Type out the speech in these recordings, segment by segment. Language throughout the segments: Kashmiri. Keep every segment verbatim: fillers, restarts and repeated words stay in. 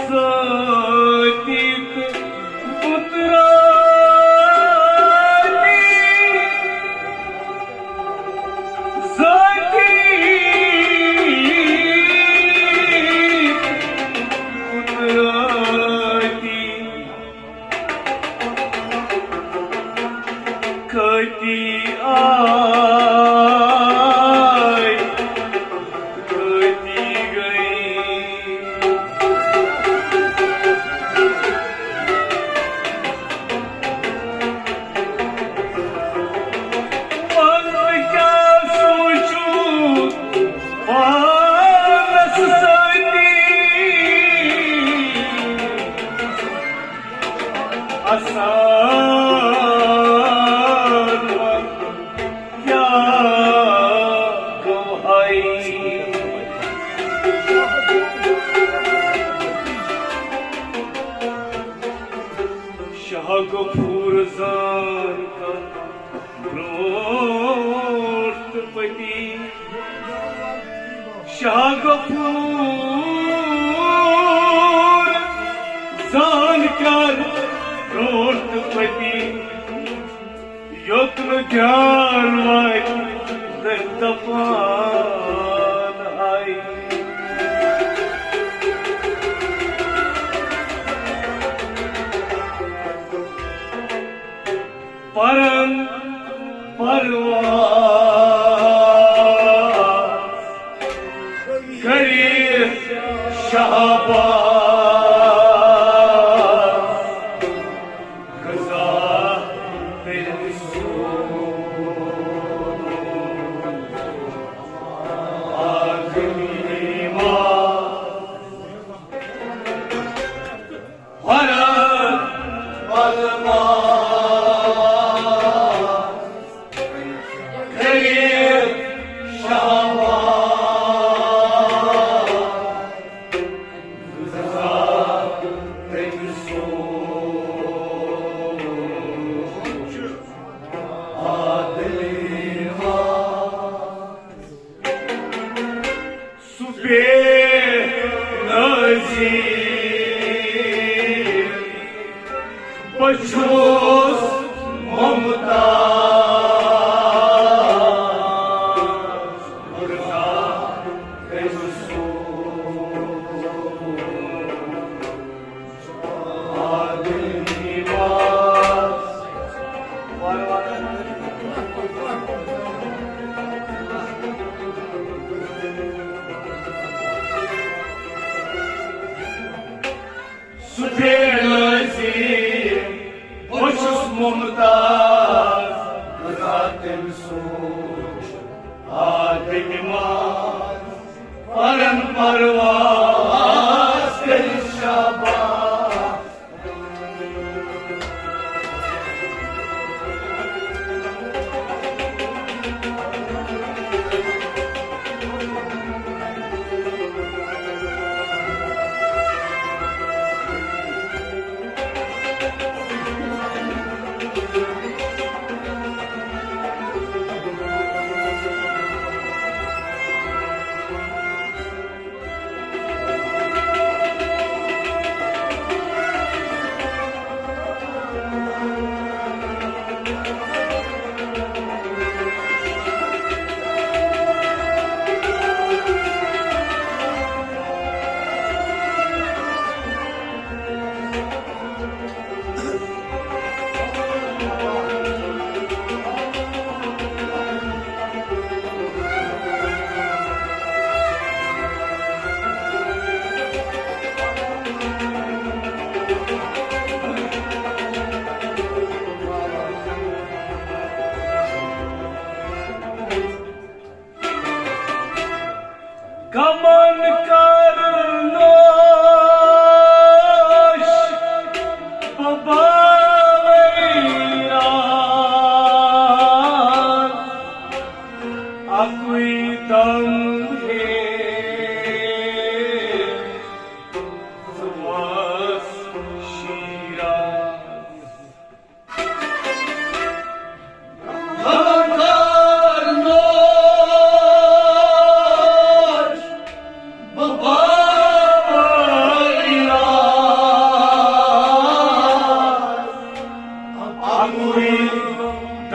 ذٲتی تہٕ بُترٲتی، ذٲتی تہٕ بُترٲتی، کٲتی آے، کٲتی گٔے۔ وَن کیٛاہ سوٗنٛچُتھ پانَس سۭتی؟ اَسان وَن کیٛاہ گوٚو ہاے؟ شاہ غفور زان کر برونٛٹھ پٔتی، شاہ غفور زان کر برونٛٹھ پٔتی۔ یوٚت نہٕ دیان واتہِ تٔمۍ دپان آیہِ۔ پرن پرواز کٔرِتھ شہباز۔ غذا تٔمۍ سُنٛد آدمی ما۔ حرم پلوا کٔرِتھ شہباز۔ سُہ بے نظیر بہٕ چھُس ممتاز۔ سُہ بے نظیر بہٕ چھُس ممتاز۔ غذا تٔمۍ سُنٛد آدمی ما۔ پرن پرواز کٔرِتھ شہباز۔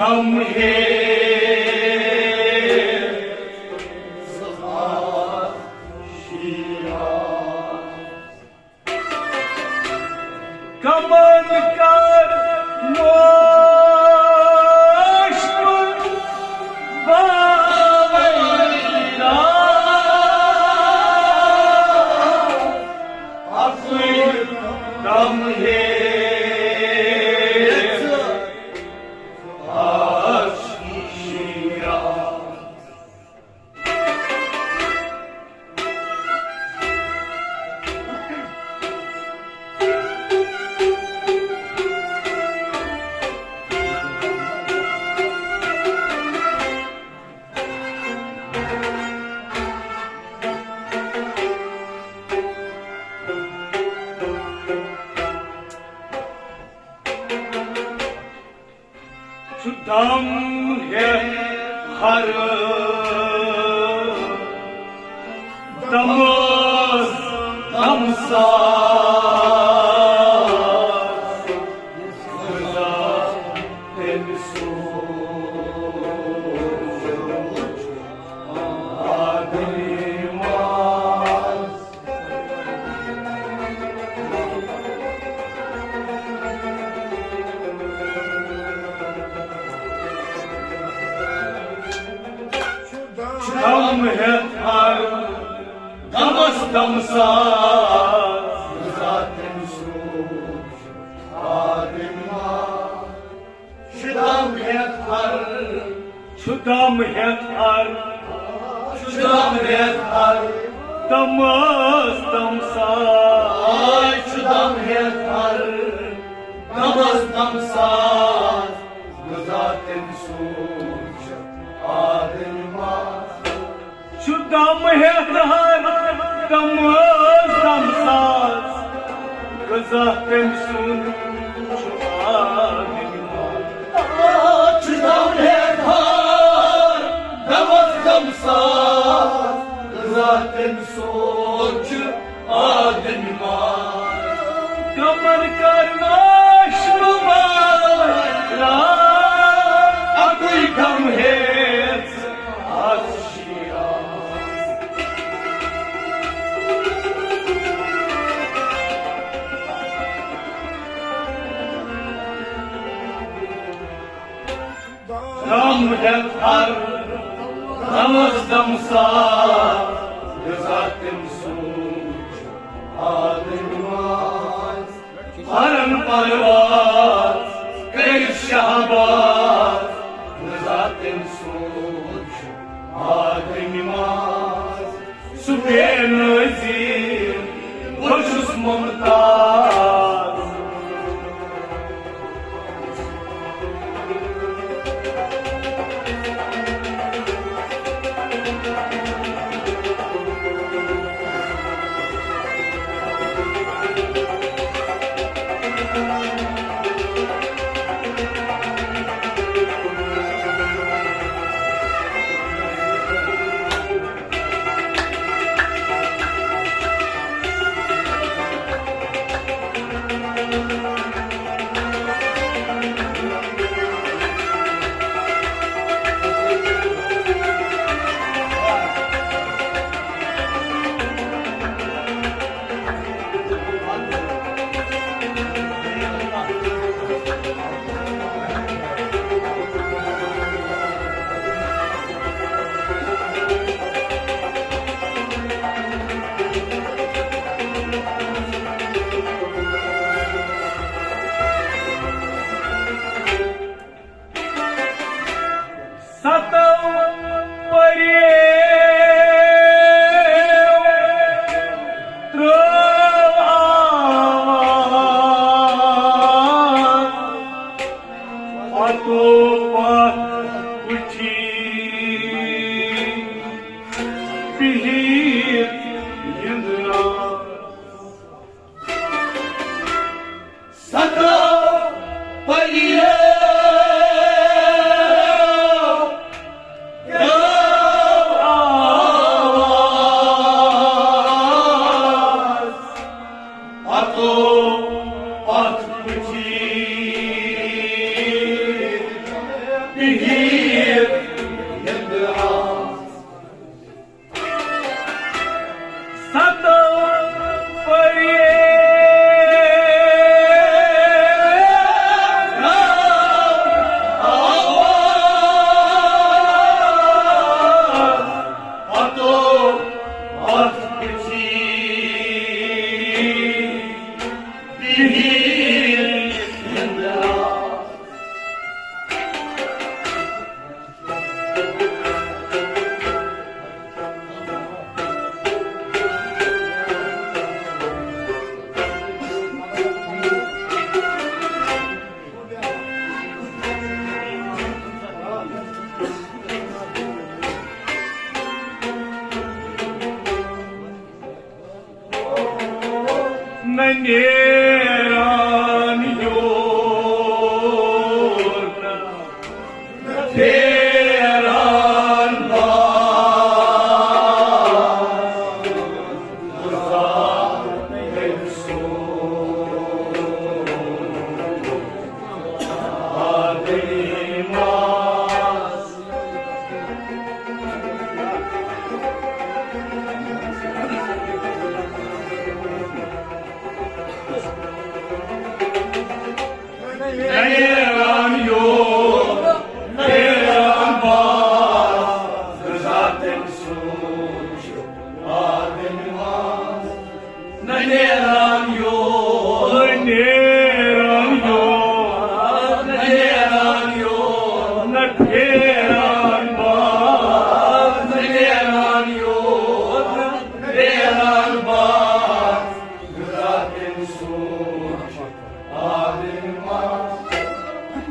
ہم ہے کمن کر موش باویرا، اکوئی دم ہے آشیرا۔ چھُ دم ہٮ۪تھ ہر دمس دم ساز غذا تٔمۍ سُنٛد آدمی ماز۔ دم ہٮ۪تھ ہر دمس دم ساز غذا تٔمۍ سُنٛد آدمی ماز۔ چھُ دم ہٮ۪تھ ہر، چھُ دم ہٮ۪تھ ہر، چھُ دم ہٮ۪تھ ہر، دمس دم ساز۔ آے چھُ دم ہٮ۪تھ ہر، دمس دم ساز غذا تٔمۍ سُنٛد چھُ آدمی ماز۔ چھُ دم ہٮ۪تھ ہر دمس دم ساز غذا تٔمۍ سُنٛد چھُ آدمی ماز۔ چھُ دم ہٮ۪تھ ہر دمس دم ساز غذا تٔمۍ سُنٛد چھُ آدمی ماز۔ کمن کرناش مبارک اکوئی دم ہٮ۪تھ آز شیراز۔ دم ہٮ۪تھ ہر دمس دم ساز غذا تٔمۍ سُنٛد چھُ آدمی ماز۔ ہرن پرواز کٔرِتھ شہباز غذا تٔمۍ سُنٛد چھُ آدمی ماز۔ سُہ بے نظیر بہٕ چھُس ممتاز۔ ستو پریو ترٲو آواز، پتو پتھ وٕچھی بِہِتھ یِنٛدرا۔ ستو پریو ترٲو آواز، پتو پتھ وٕچھی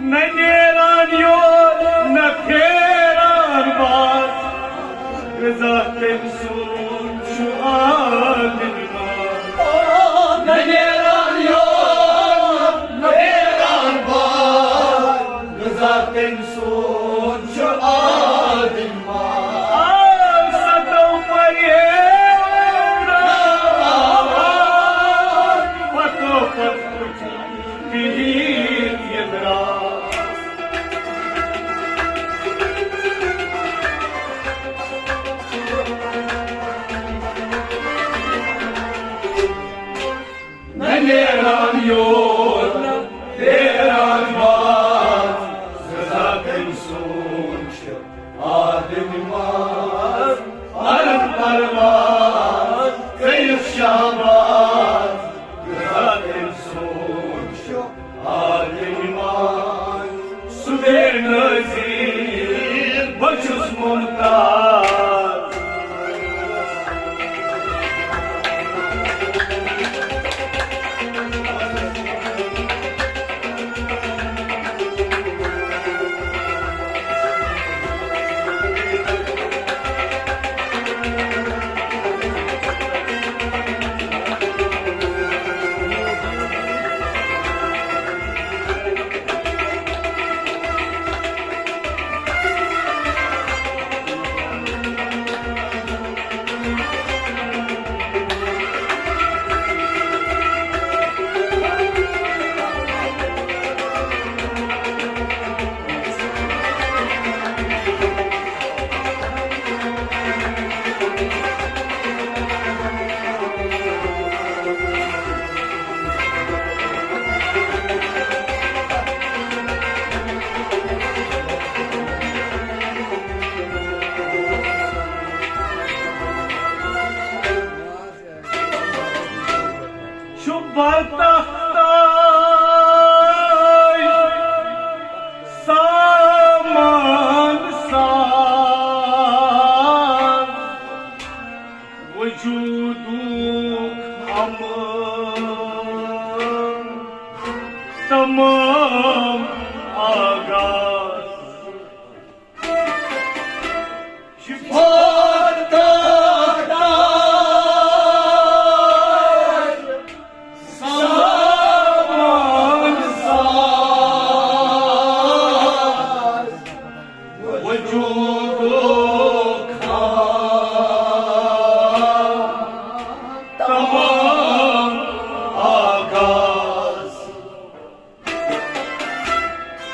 نہ نیران یور، نہ پھیران باز، غذا تٔمۍ سُنٛد چھُ عادل ماز۔ نہ نیران یور، نہ پھیران باز، غذا تٔمۍ سُنٛد چھُ عادل ماز۔ آو ستو پریشان، پتو پت بِہِتھ یہِ درٛاس۔ نہ نیران یور، نہ پھیران باز، غذا تٔمۍ سُنٛد چھُ عادل ماز۔ عرض پرواز کٔرِتھ شہباز، غذا تٔمۍ سُنٛد چھُ عادل ماز۔ سُہ بے نظیر بہٕ چھُس ممتاز۔ چھُ بتخ تاج سامان ساز، وجودُک امر تمام آغاز۔ شفاعت سامان ساز، وجودُک تمام آغاز۔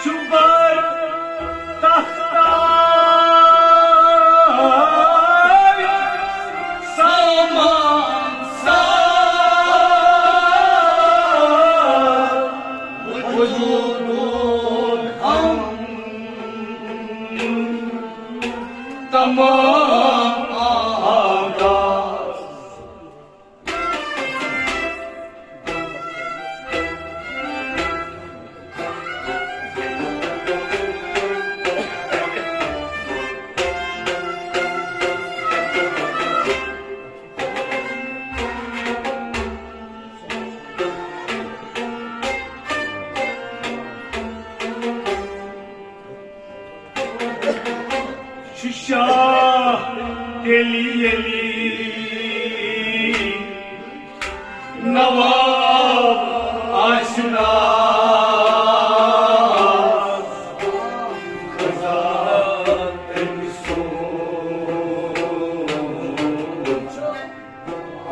چھُ بر تختاے سامان ساز، وجودُک ہم تمام آغاز۔ چھُ شاہ تیٚلہِ ییٚلہِ نواب آسہِ ناز۔ قضا تٔمۍ سُنٛد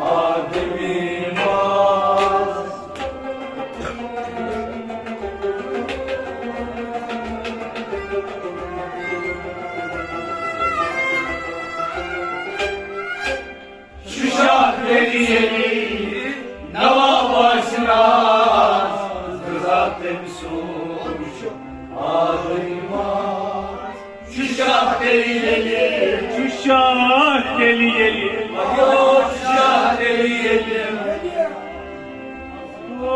آدمی ماز۔ شاہ تیٚلہِ ییٚلہِ نواب آسہِ ناز، غذا تٔمۍ سُنٛد چھُ آدمی ماز۔ چھُ شاہ تیٚلہِ ییٚلہِ، چھُ شاہ تیٚلہِ ییٚلہِ، چھُ شاہ تیٚلہِ ییٚلہِ۔ او، او،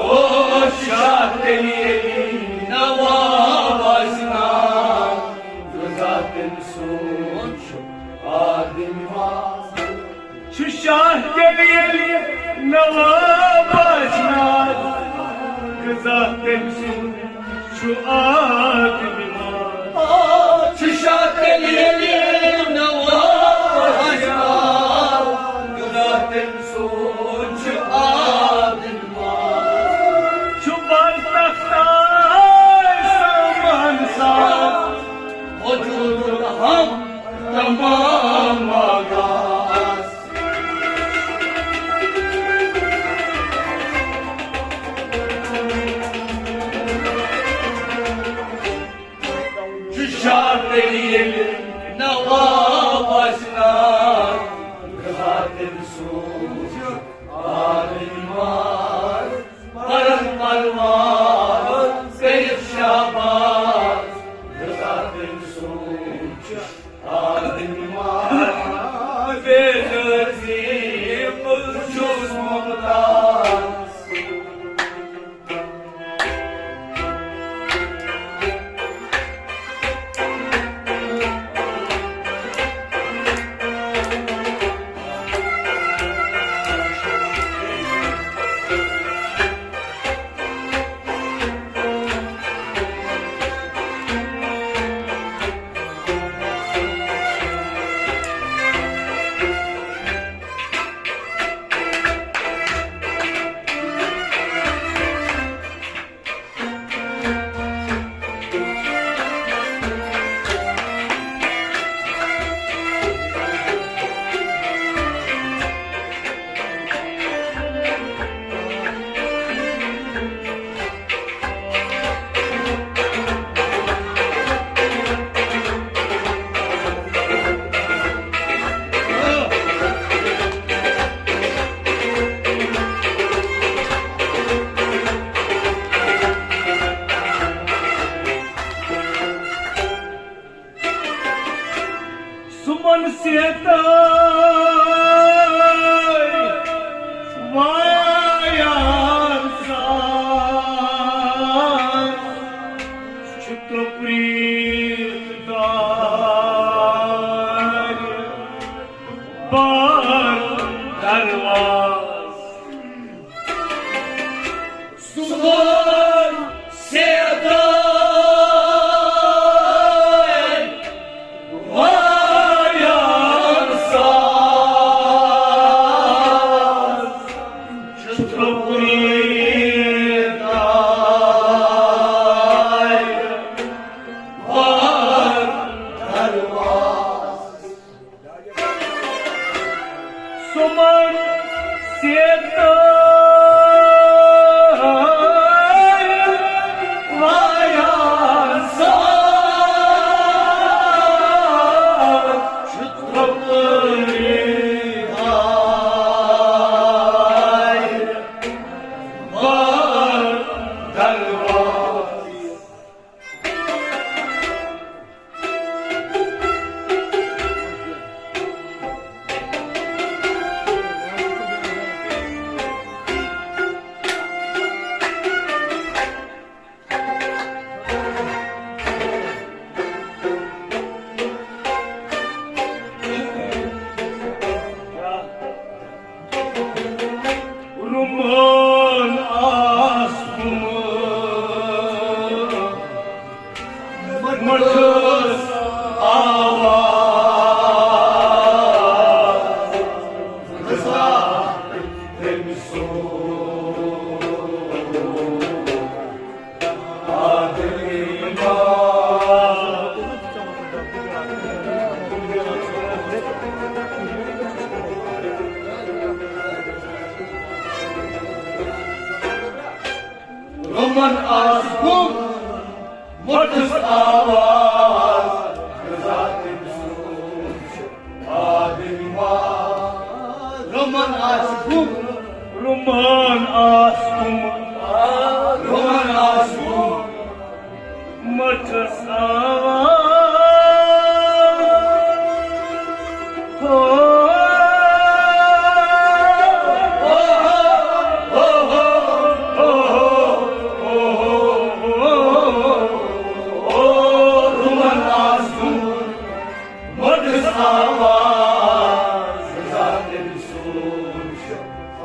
او، شاہ تیٚلہِ ییٚلہِ نواب آسہِ ناز، غذا سوٗنٛچھ آدِم ماز۔ چھُ شاہ تیٚلہِ ییٚلہِ نواب آسہِ ناز، غذا تٔمۍ سُنٛد چھُ آدِم ماز۔ آ، چھُ شاہ تیٚلہِ ییٚلہِ نواب آسہِ ناز، غذا تٔمۍ سُنٛد چھُ آدِم ماز۔ چھُ بر تختار سامان ساز، وجودُک ہم تمام آغاز۔ چھُ شاہ تیٚلہِ ییٚلہِ نواب آسہِ ناز، غذا تٔمۍ سُنٛد چھُ آدِم ماز۔ پرن پرواز کٔرِتھ شاباز، غذا تٔمۍ سُنٛد چھُ آدِم ماز۔ بے نظیٖر چھُس ممتاز۔ سُمن سیتٲے وایان ساز، چھُ ترٛوپریٖت دارِ بار درواز۔ سُمن سیتٲے وایان ساز، چھُ ترٛوپریٖت دارِ بار درواز۔ سُمن سیتٲے وایان ساز، چھُ ترٛوپریٖت دارِ بار درواز۔ رُمان آس گوٚمُت مٔٹھِس آواز، رضا تٔمۍ سُنٛد۔ رُمن آس گوٚمُت مٔٹھِس آواز، رضا تٔمۍ سُنٛد چھُ آدِم ماز۔ رُمن آس گوٚمُت، رُمن آس گوٚمُت، رُمن آس گوٚمُت مٔٹھِس آواز۔ ہو، ہو، ہو، رُمن آس گوٚمُت آواز، غذا تٔمۍ سُنٛد چھُ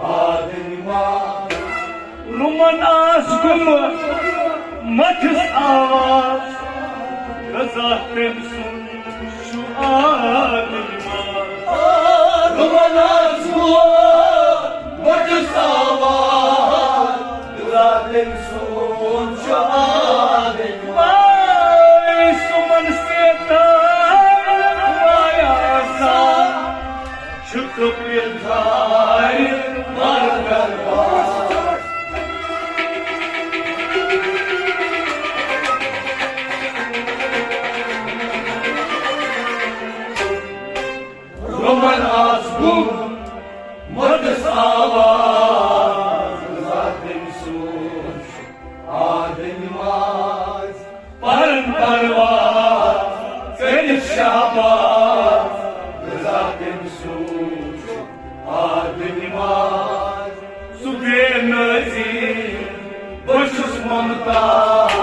آدٕنۍ ماز۔ روٗمن آس گوٚمُت مَٹھِس آواز، غذا تٔمۍ سُنٛد چھُ آدٕنۍ ماز۔ روٗمن آس گوٚمُت مَٹھِس آواز، غذا تٔمۍ سُنٛد چھُ آدٕنۍ ماز۔ وای سُمن سیتار وای آسان، چھُ کٔپِل دھارِ مرگر باس۔ روٗمن آس گوٚمُت مَٹھِس آواز، غذا تٔمۍ سُنٛد چھُ آدٕنۍ ماز۔ پرن پرواز کٔرِتھ شہباز، غذا تٔمۍ سُنٛد چھُ آدٕنۍ ماز۔ سُہ بے نظیر بہٕ چھُس ممتاز۔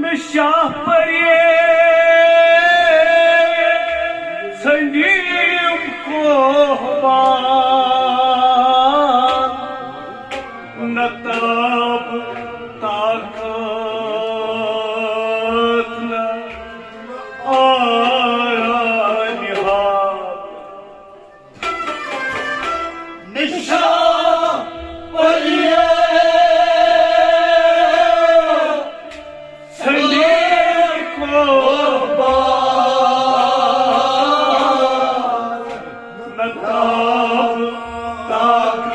مےٚ شاہ پرے ژھنڈیم کوہبان، نہ تاب طاقت نہ آرام ہا۔ نشان پلیے ژھنڈے قربان، نہ تاب طاقت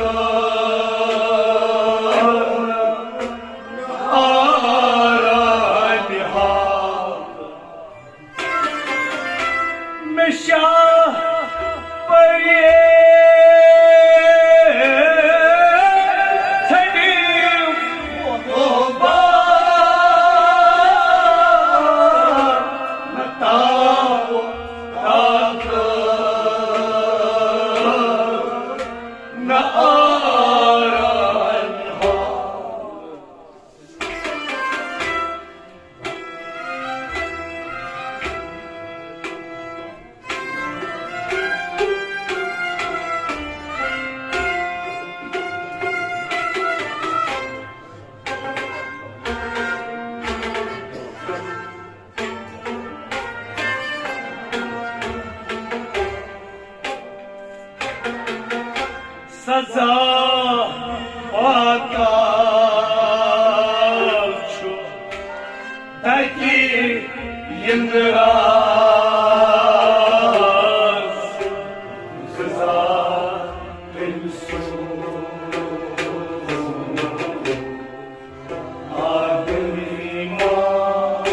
آرام ہا۔ مےٚ شاہ پرے ژھنڈیم قربان، نہ تاب طاقت نہ آرام ہا۔ سزا پاتال چھُ تَتہِ یِنٛدٕ راز، سزا تٔمۍ سُنٛد آدمی مان۔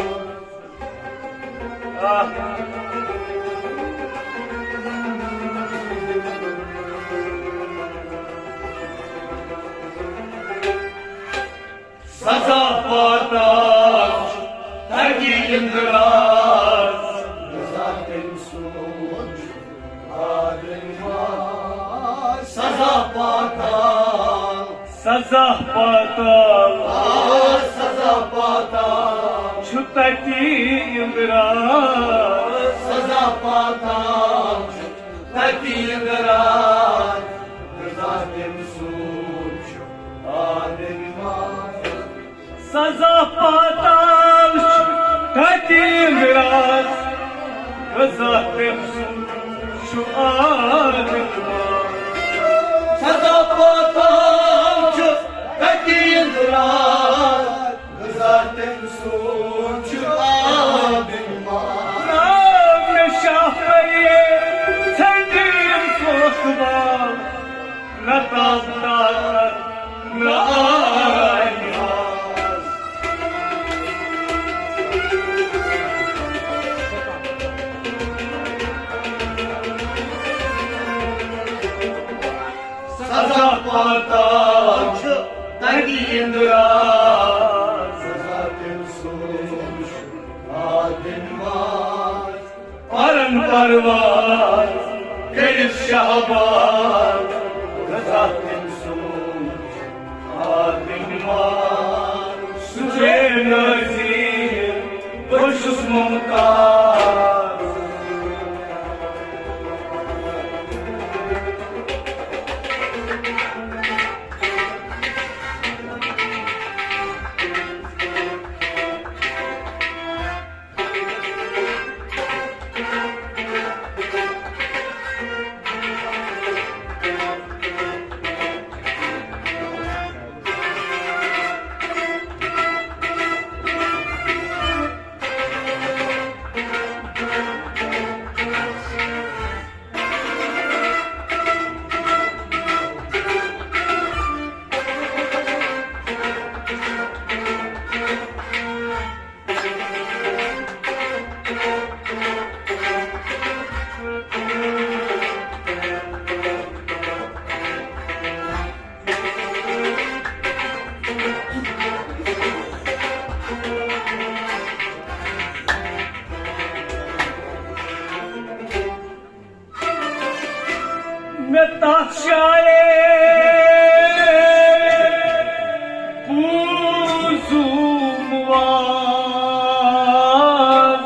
سزا پاتال چھُ تَتہِ یِنٛدٕ راز، سزا تٔمۍ سُنٛد چھُ آدمی مان۔ سزا پاتال۔ سزا پاتال۔ آ، سزا پاتال۔ چھُ تَتہِ یِنٛدٕ راز۔ سزا پاتال۔ چھُ تَتہِ یِنٛدٕ راز۔ سزا تٔمۍ سُنٛد چھُ آدمی مان۔ سزا پاتال چھُ تَتہِ یِنٛدٕ راز۔ رضا تٔمۍ سُنٛد چھُ عادل ماز۔ سزا پاتان چھُ تٔتی اندراز۔ رضا تٔمۍ سُنٛد چھُ عادل ماز۔ ناو مےٚ شاہ پرے ژھنڈِ یِم کوتھ بال۔ نہ تاب طاقت، نہ آے آز۔ سزا پاتان چھُ تٔتی اندراز۔ سزا تٔمۍ سُنٛد چھُ عادل ماز۔ پرن پرواز کٔرِتھ شہباز، رضا تٔمۍ سُنٛد عادل ماز۔ سُہ چھُ نذیر، بہٕ چھُس ممتاز۔ مےٚ تَتھ شاعر پوٗزوٗم واز،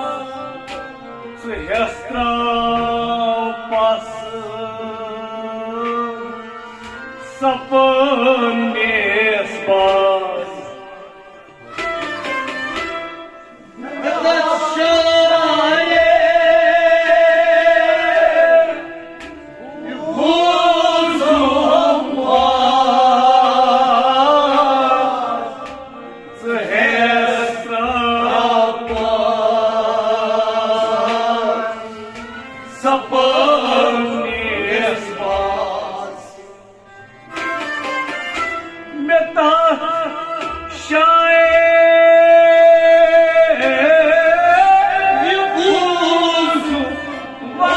ژٕ ہٮ۪س ترٛاو پَس سَپٲنِس باز۔ مےٚ تَتھ شاعرِ پوٗزوٗم واز،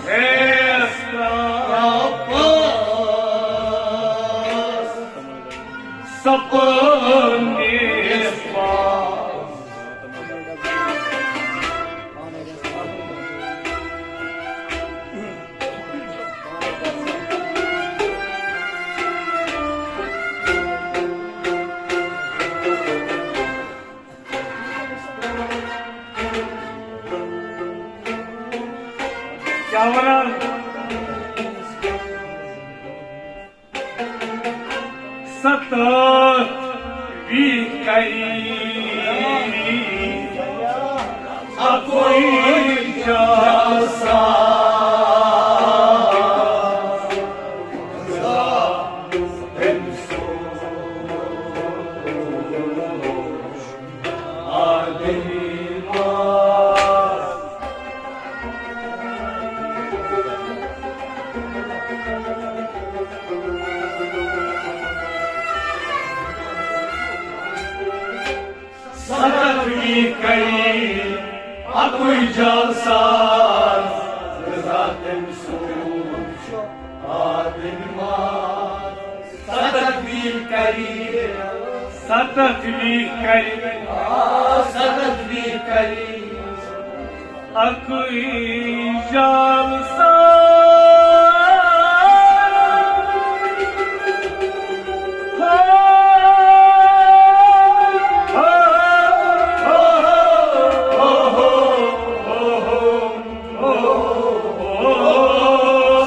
ہٮ۪س ترٛاو پَس سَپٲنِس باز۔ کیٛاہ وَنان؟ ستٲوی کری اکوئی جلسہ۔ ستتھ وی کری اکوئی جلسہ، رضا تٔمۍ سُنٛد چھُ عادل ماز۔ ستتھ وی کری، ستتھ وی کری، آ، ستتھ وی کری۔ اکوئی جلسہ۔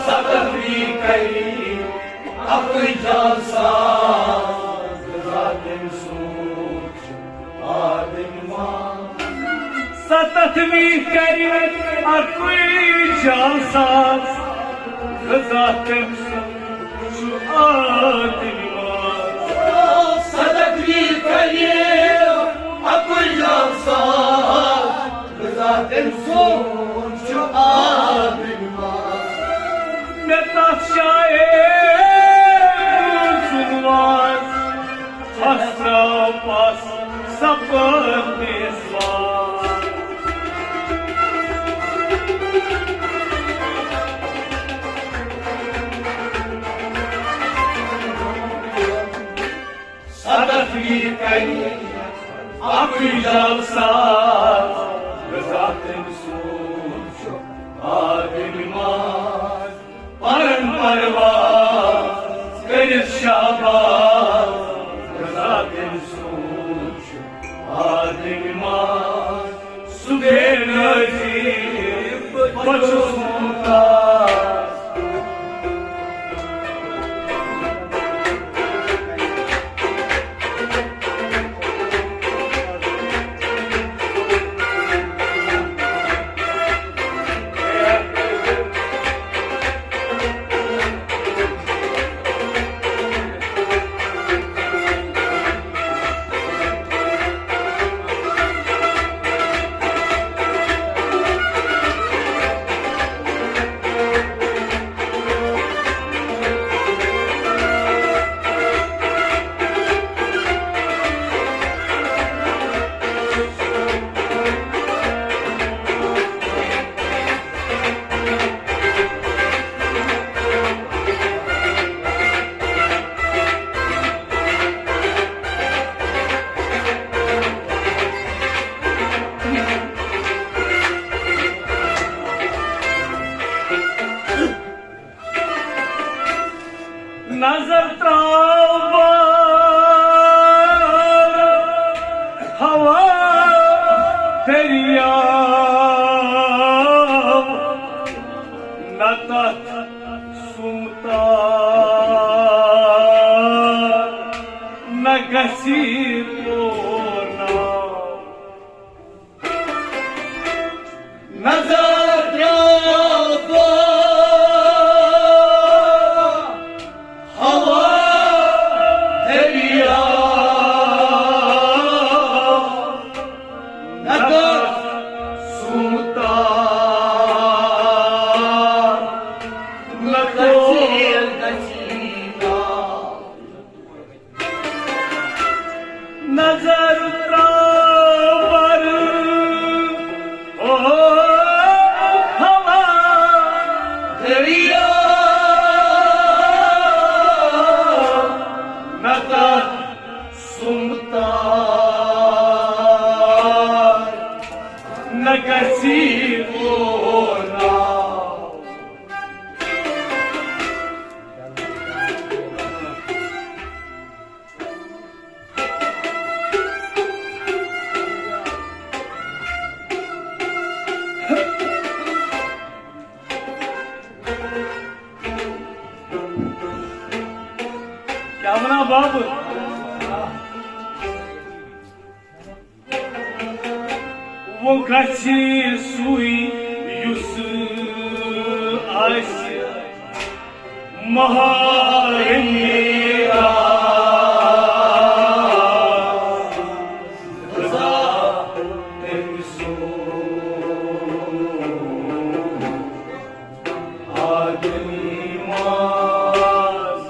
ستتھ وی کری اکوئی جلسہ، رضا تٔمۍ سُنٛد چھُ عادل ماز۔ تدبیر کرِ اکُے جلسہٕ، غذا تٔمۍ سُنٛد چھُ آدمِ ماز۔ تدبیر کرِ اکُے جلسہٕ، غذا تٔمۍ سُنٛد چھُ آدمِ ماز۔ مےٚ تَس شاعر سُنٛد واز، پھۄسترٲو پَس سپٲرۍ میزبان۔ صدف یی کنہِ اکُے جلسہٕ، غذا تٔمۍ سُنٛد چھُ آدمِ ماز۔ پرن پرواز کٔرِتھ شہباز، غذا تٔمۍ سُنٛد چھُ آدمِ ماز۔ سُہ بے نظیر بہٕ چھُس ممتاز۔ نظر تراو بہٕ ہوا دٔریاو، نہ تتھ سُمتار، نہ گژھی تور ناو۔ نظر تراو بہٕ ہوا دٔریاو، نظر سُمتار، نظر نظر تراو بہٕ او ہوا دٔریاو، نہ تتھ سُمتار، نہ گژھی تور ناو۔ کیٛاہ وَنان بابہٕ؟ وۄنۍ گژھِ سُے یُس آسہِ مہارنہِ راز۔ آدمی ماز۔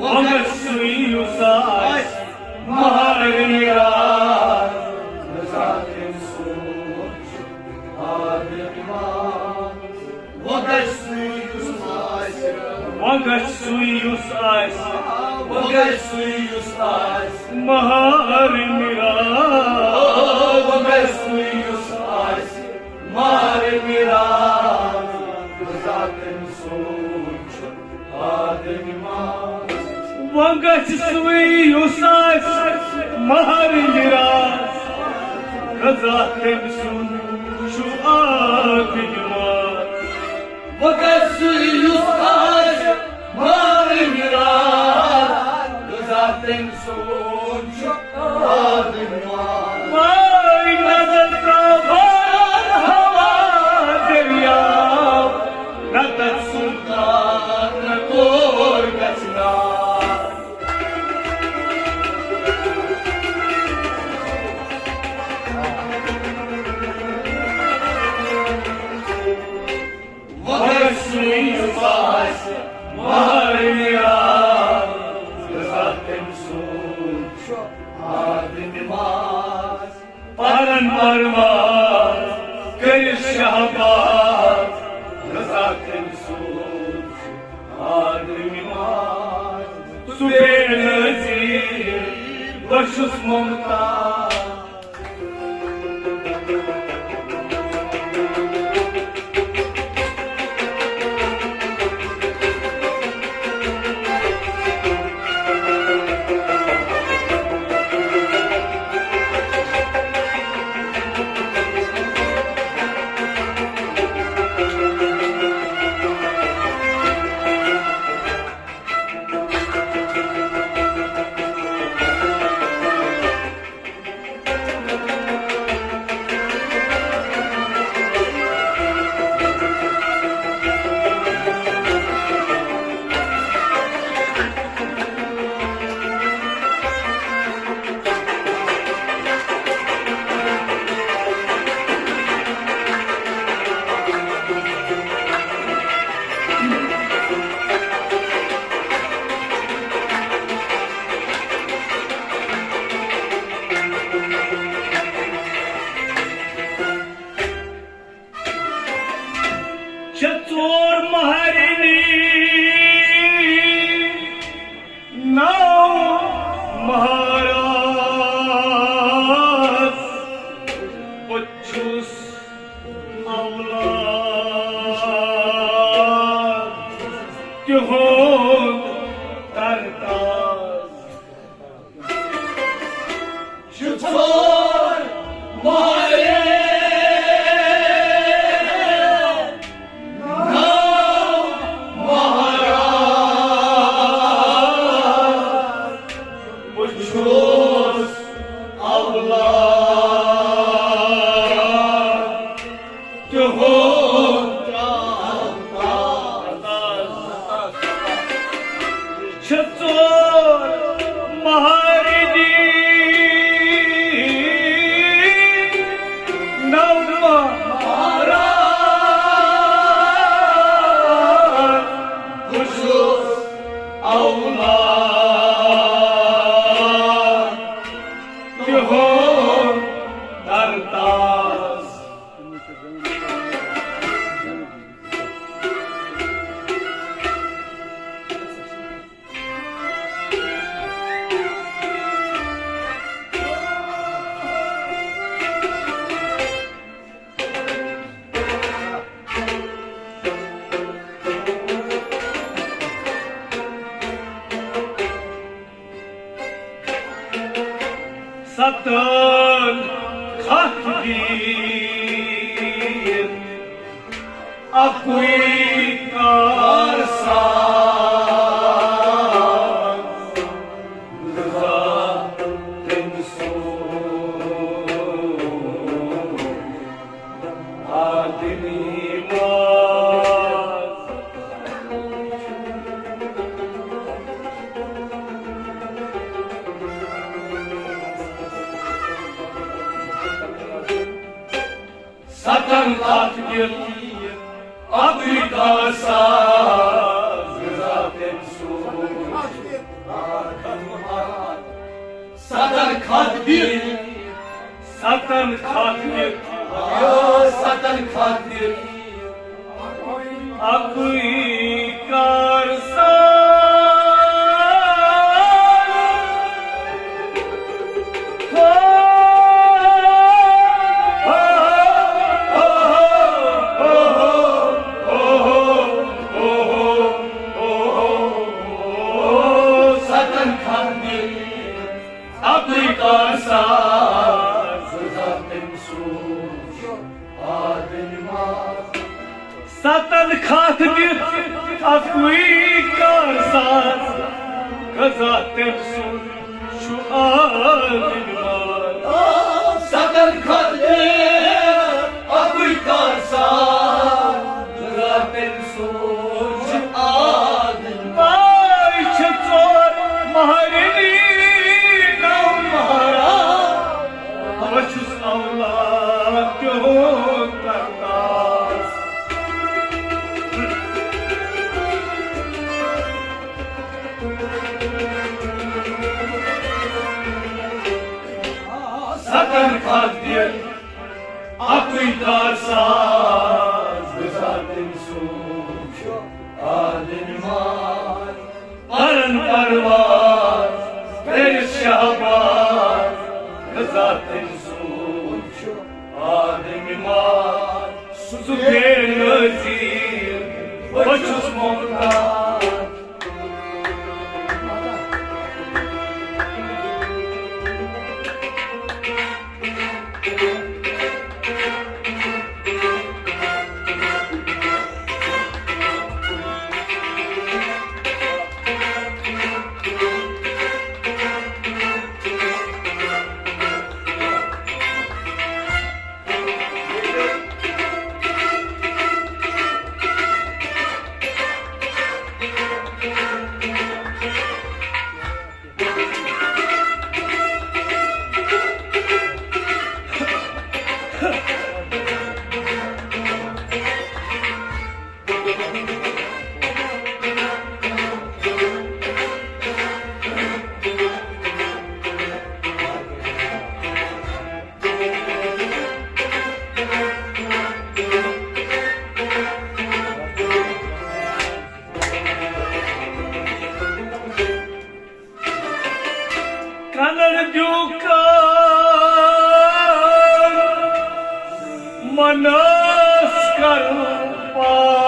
وۄنۍ گژھِ سُے یُس آسہِ مہارنہِ راز۔ آدمی ماز۔ وۄنۍ گژھِ سُے یُس آسہِ۔ وۄنۍ گژھِ سُے یُس آسہِ۔ وۄنۍ گژھِ سُے یُس آسہِ۔ مہارنہِ راز۔ وۄنۍ گژھِ سُے یُس آسہِ۔ مہارنہِ راز۔ غذا تٔمۍ سُنٛد چھُ آدمِ ماز۔ وۄنۍ گژھِ سُے یُس آسہِ مہارنہِ راز۔ غذا تٔمۍ سُنٛد چھُ آدمِ ماز۔ وۄنۍ گژھِ سُے شہباز، رضا تٔمۍ سوٗز آدمہِ ماز۔ سُہ بے نظیٖر، بہٕ چھُس ممتاز۔ چھِ ژور مہرِنی، نَو مہراز۔ بہٕ چھُس اولاد تِہُنٛد کرتاز۔ چھِ ژور مہرِنۍ، نَو مہراز۔ بہٕ چھُس اولاد تِہُنٛد۔ چھِ ژور مہرِنۍ، نَو مہراز۔ بہٕ چھُس اولاد تِہُنٛد کرتاز۔ ستن خط دِتھ اکُے کار ساز، رضا تٔمۍ سُنٛد آدمی ماز۔ ستن خط دِتھ اکُے کار ساز، رضا تٔمۍ سُنٛد۔ ستن خط دِتھ، ستن خط دِتھ، آ، ستن خط دِتھ اکُے کار ساز۔ ستن خط دِتھ اکُے کار ساز، رضا تٔمۍ سُنٛد آدمی ماز۔ ستن خط دِتھ اکُے کار ساز، رضا تٔمۍ سُنٛد چھُ آدمی ماز۔ ستن خط دِتھ اکُے کار ساز، رضا تٔمۍ سُنٛد چھُ آدمی ماز۔ چھِ ژور مہرِنۍ، نَو مہراز۔ بہٕ چھُس اولاد تِہُنٛد کرتاز۔ ستن خط دِتھ اکُے کار ساز، سُہ بے نظیر، بہٕ چھُس ممتاز۔ کنر دیوکر منس کر پاس،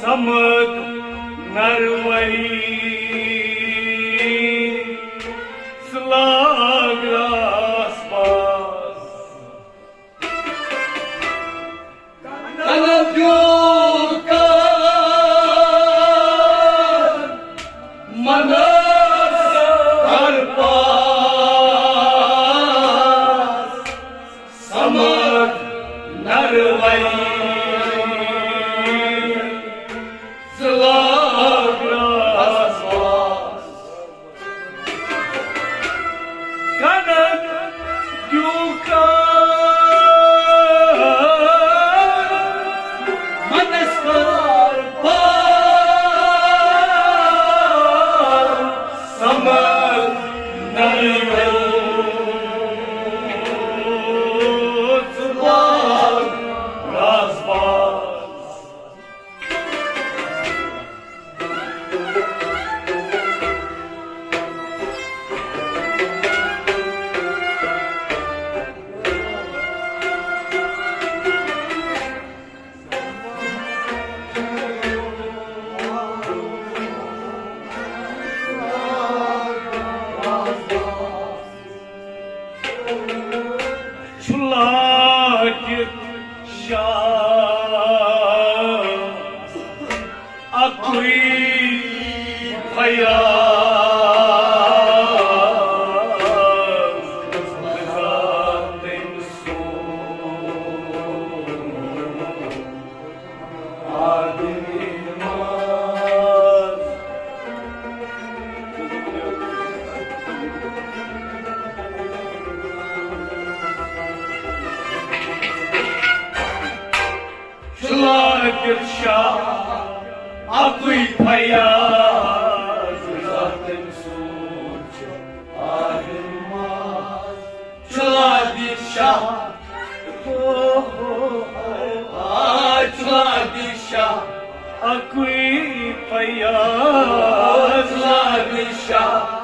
سمد نروی سلاگ راس پاس۔ کنر دیوکر منس کر پاس، سمد نروی سلاگ راس پاس۔ کنر دیوکر منس کر پاس، سمد نروی سلاگ راس پاس۔ چھُ لٲگِتھ شاہ اَکُے فیاض، چھُ لٲگِتھ شاہ اَکُے فیاض، رضا تٔمۍ سُنٛد چھُ آدم ماز۔ چھُ لٲگِتھ شاہ، آ، چھُ لٲگِتھ شاہ اَکُے فیاض، چھُ لٲگِتھ شاہ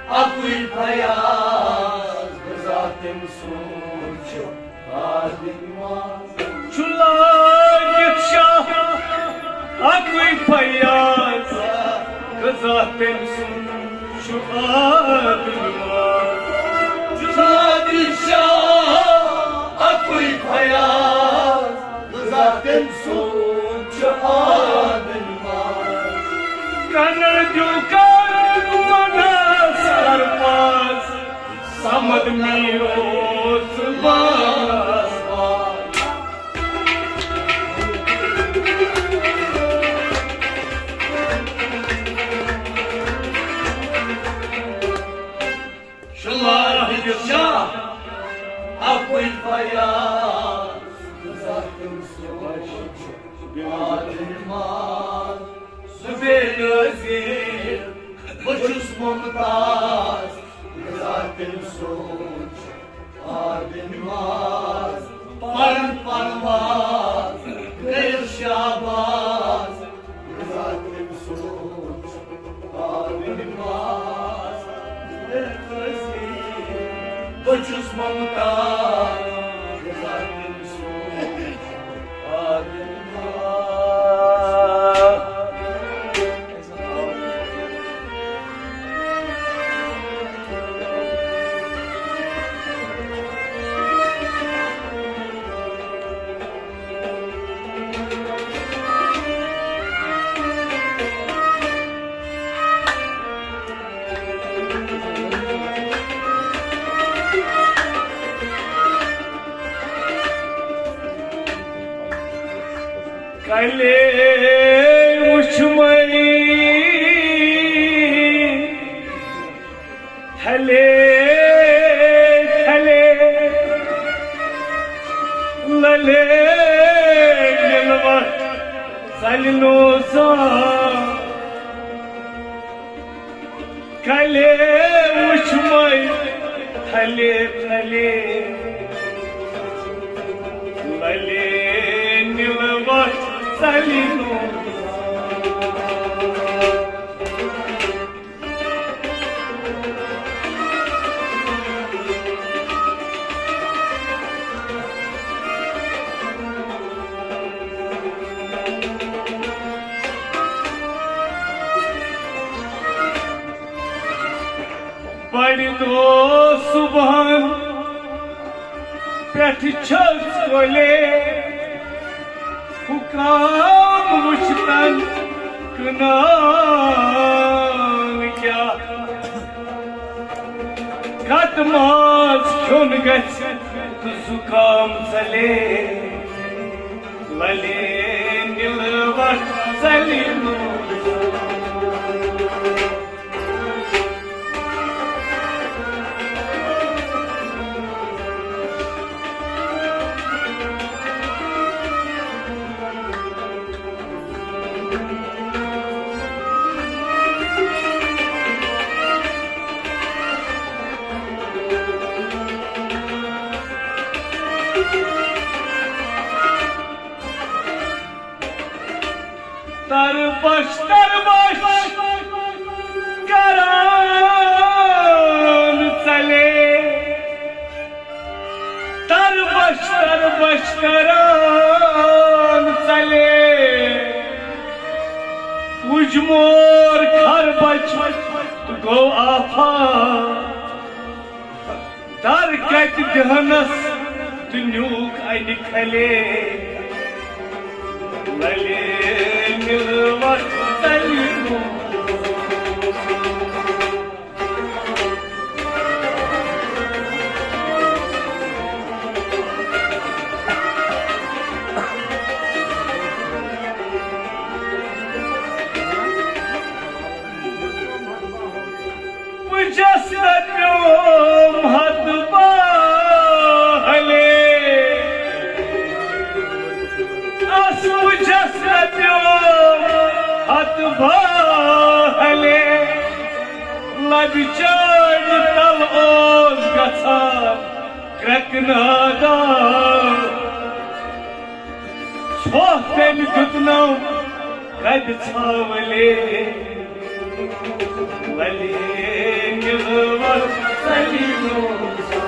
اَکُے فیاض، رضا تٔمۍ سُنٛد چھُ آدم ماز۔ چھُ لٲگِتھ شاہ اَکُے فیاض، رضا تٔمۍ سُنٛد چھُ آدم ماز۔ چھُ لٲگِتھ شاہ اَکُے فیاض، رضا تٔمۍ سُنٛد چھُ آدم ماز۔ کنر دیوکر منس کر پاس، سمد میٖر اوس باس باس۔ چھُ لٲگِتھ شاہ اَکُے فیاض، رضا تٔمۍ سُنٛد چھُ آدم ماز۔ سُہ بے نظیر، بہٕ چھُس ممتاز، رضا تٔمۍ سُنٛد چھُ آدم ماز۔ پرن پرواز، کٔرِو شاباز، رضا تٔمۍ سُنٛد چھُ آدم ماز۔ بہٕ چھُس ممتاز۔ کلے وُچھمَے تھلے تھلے، للے مِلوَٹھ ژَلہِ نوزا۔ کلے وُچھمَے تھلے تھلے، للے مِلوَٹھ ژَلہِ نوزا۔ بڑِ دۄہ صبحن پٮ۪ٹھ چھَس کۄلے حُکام وُچھتن کٕنان کیٛاہ۔ کتھ ماز کھیوٚن گژھِ تہٕ زُکام ژلے، للے مِلوَٹھ ژلہِ نوزا۔ تربش تربش کران ژلے، تربش تربش کران ژلے۔ اُجمور خربچ گوٚو آفات، در کتہِ دِہنس تہٕ نیوٗکھ انہِ کھلے۔ للے مِلوَٹھ ژلہِ نوزا۔ بہٕ چھَس نہٕ پیوم ہتہٕ بہلے۔ اس بہٕ چھَس نہٕ پیوم ہتہٕ بہلے۔ لبہِ چانہِ تل اوس گژھان کرٛٮ۪کہٕ نادان۔ ژھۄٹھ تٔمۍ دیُتنم کبہِ ژھاولے۔ للے مِلوَٹھ ژلہِ نوزا۔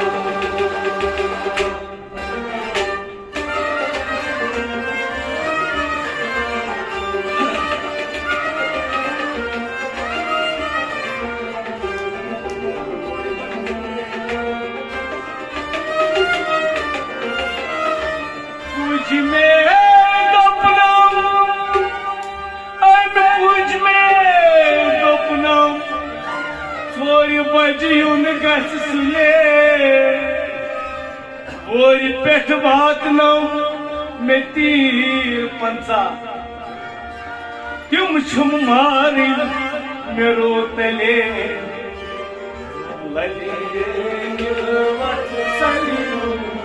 پُج مےٚ دوٚپنم، أمۍ پُج مےٚ دوٚپنم، ژورِ بجہِ یُن گژھِ سُلے۔ وورِ پٮ۪ٹھ واتنٲو مےٚ تیٖر پنٛژاہ، تِم چھِم مارٕنۍ مےٚ روتلے۔ للے مِلوَٹھ ژلہِ نوزا۔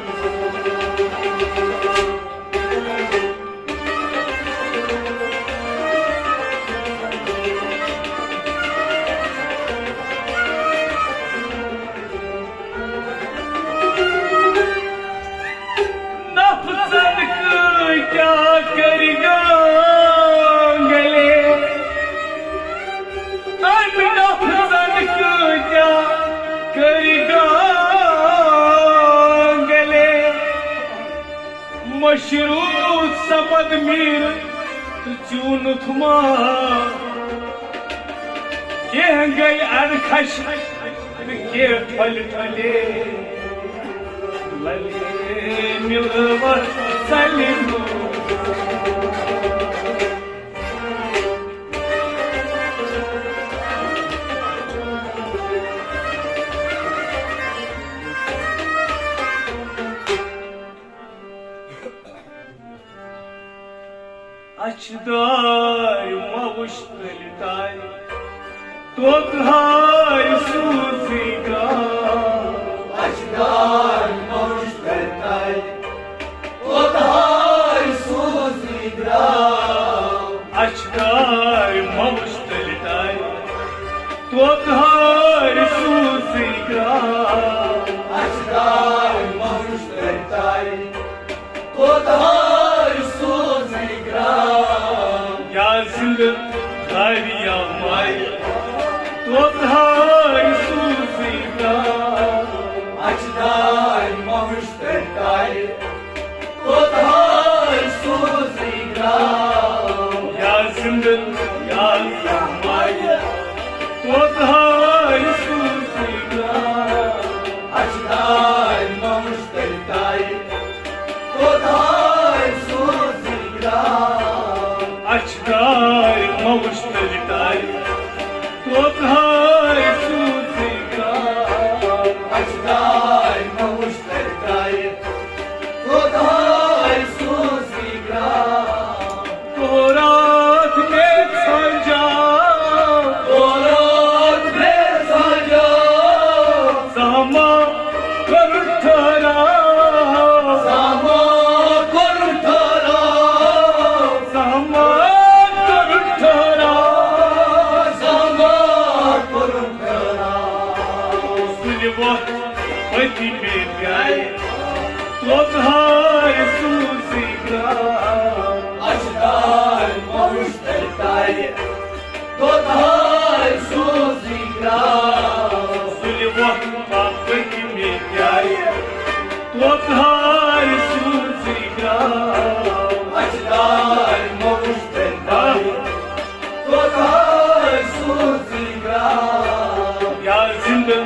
نفژن کۭتیاہ کٔرۍ گانگلے، أمۍ نفژن کۭتیاہ کٔرۍ گانگلے۔ مشروط سمد میٖر تہٕ چیوٗنُتھ ماز۔ کینٛہہ گٔے اَڑٕکھَش تہٕ کینٛہہ ٹھۄلہِ ٹھۄلے۔ للے مِلوَٹھ ژلہِ نوزا۔ اچھدار مہ وُچھ تیٚلہِ تَے، توٚت ہاے سوٗزٕے گرٛاو۔ اچھدار مہ وُچھ تیٚلہِ تَے، توٚت ہاے سوٗزٕے گرٛاو۔ اچھدار مہ وُچھ تیٚلہِ تَے، توٚت ہاے سوٗزٕے گرٛاو۔ اچھدار مہ وُچھ تیٚلہِ تَے، کوتاہ سوزٕے گرٛاو۔ یا زِنٛدٕ دریا مَے، کوتاہ سوزٕے گرٛاو۔ اچھدار مہ وُچھ تیٚلہِ تَے، کوتاہ سوزٕے گرٛاو۔ یا زِنٛدٕ یا مَے، کوتاہ سوزٕے گرٛاو۔ اچھدار مہ وُچھ تیٚلہِ تَے، کوتاہ سوزٕے گرٛاو۔ اچھدار مہ وُچھ تیٚلہِ تَے، کوتاہ سوزٕے گرٛاو۔ اچھدار مہ وُچھ تیٚلہِ تَے، کوتاہ سوزٕے گرٛاو۔ دۄہ راتھ مےٚ ژھانٛجاو، دۄہ راتھ مےٚ ژھانٛجاو۔ زامہ کوٚرُن ٹھہراو، زامہ کوٚرُن ٹھہراو۔ زامہ کوٚرُن ٹھہراو، زامہ کوٚرُن ٹھہراو۔ سُلہِ وۄتھ پٔتمہِ گرِ، کوتاہ سوزٕے گرٛاو۔ اچھدار مہ وُچھ تیٚلہِ تَے، کوتاہ سوزٕے گرٛاو۔ سُلہِ وۄتھ پٔتمہِ گرِ، کوتاہ سوزٕے گرٛاو۔ اچھدار مہ وُچھ تیٚلہِ تَے، کوتاہ سوزٕے گرٛاو۔ یا زِنٛدٕ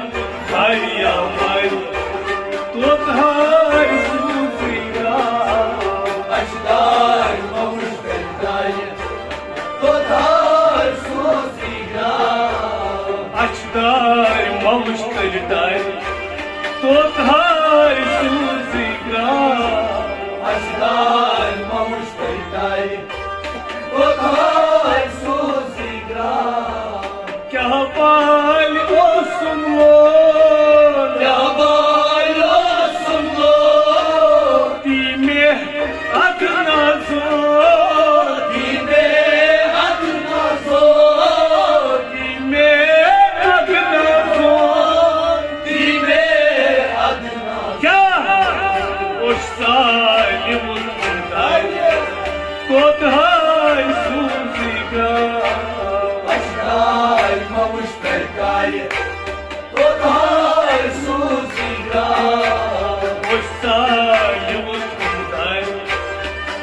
دریا مَے، کوتاہ سوزٕے گرٛاو۔ اچھدار مہ وُچھ تیٚلہِ تَے، کوتاہ سوزٕے گرٛاو۔ اچھدار مہ وُچھ تیٚلہِ تَے، کوتاہ سوزٕے گرٛاو۔ اچھدار مہ وُچھ تیٚلہِ تَے، کوتاہ سوزٕے گرٛاو۔ کیٛاہ بال اوسُم لول، کیٛاہ بال اوسُم لول۔ دی مےٚ ادٕ نظر، دی مےٚ ادٕ نظر۔ دی مےٚ ادٕ نظر، دی مےٚ ادٕ نظر۔ کیٛاہ اوس سالِمُن خۄداے، کوتاہ سوٗزٕے گرٛاو۔ اچھدار مہ وُچھ تیٚلہِ تَے، کوتاہ سوزٕے گرٛاو۔ اوس سالِمُن خۄداے،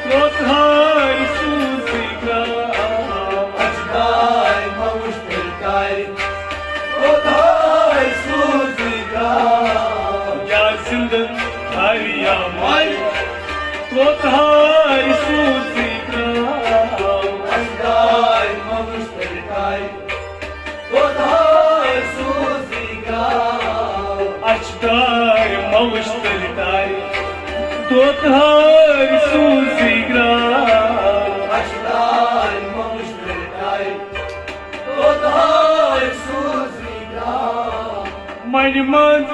کوتاہ سوزٕے گرٛاو۔ اچھدار مہ وُچھ تیٚلہِ تَے، کوتاہ سوزٕے گرٛاو۔ یا زِنٛدٕ دریا مَے، کوتاہ سوزٕے گرٛاو۔ اچھدار مہ وُچھ تیٚلہِ تَے، کوتاہ سوزٕے گرٛاو۔ اچھدار مہ وُچھ تیٚلہِ تَے، کوتاہ سوزٕے گرٛاو۔ اچھدار مہ وُچھ تیٚلہِ تَے، کوتاہ سوزٕے گرٛاو۔ مَنہِ منٛز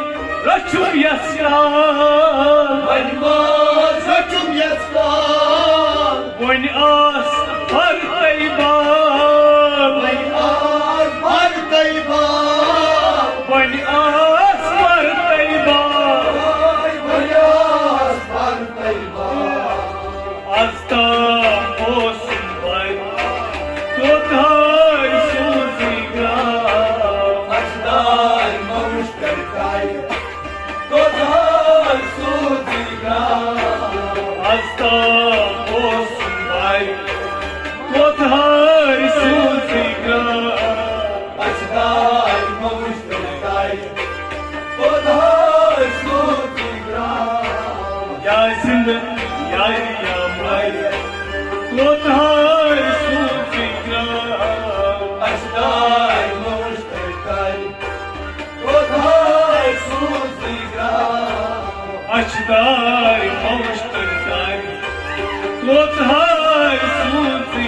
رَچھُم یَژھ کال، مَنہِ منٛز رَچھُم یَژھ کال۔ وۄنۍ آس بَر تَے بال، وۄنۍ آس بَر تَے بال۔ وۄنۍ آس بَر تَے بال، وۄنۍ آس بَر تَے بال۔ از تام اوسُم وۄنۍ، کوتاہ سوزٕے گرٛاو۔ اچھدار مہ وُچھ تیٚلہِ تَے، کوتاہ سوزٕے گرٛاو۔ از تام اوسُم وۄنۍ، کوتاہ سوزٕے گرٛاو۔ اچھدار مہ وُچھ تیٚلہِ تَے، کوتاہ سوزٕے گرٛاو۔ یا زِنٛدٕ یا یا مَے، کوتاہ سوزٕے گرٛاو۔ اچھدار مہ وُچھ تیٚلہِ تَے، کوتاہ سوزٕے گرٛاو۔ اچھدار مہ وُچھ تیٚلہِ تَے، کوتاہ سوزٕے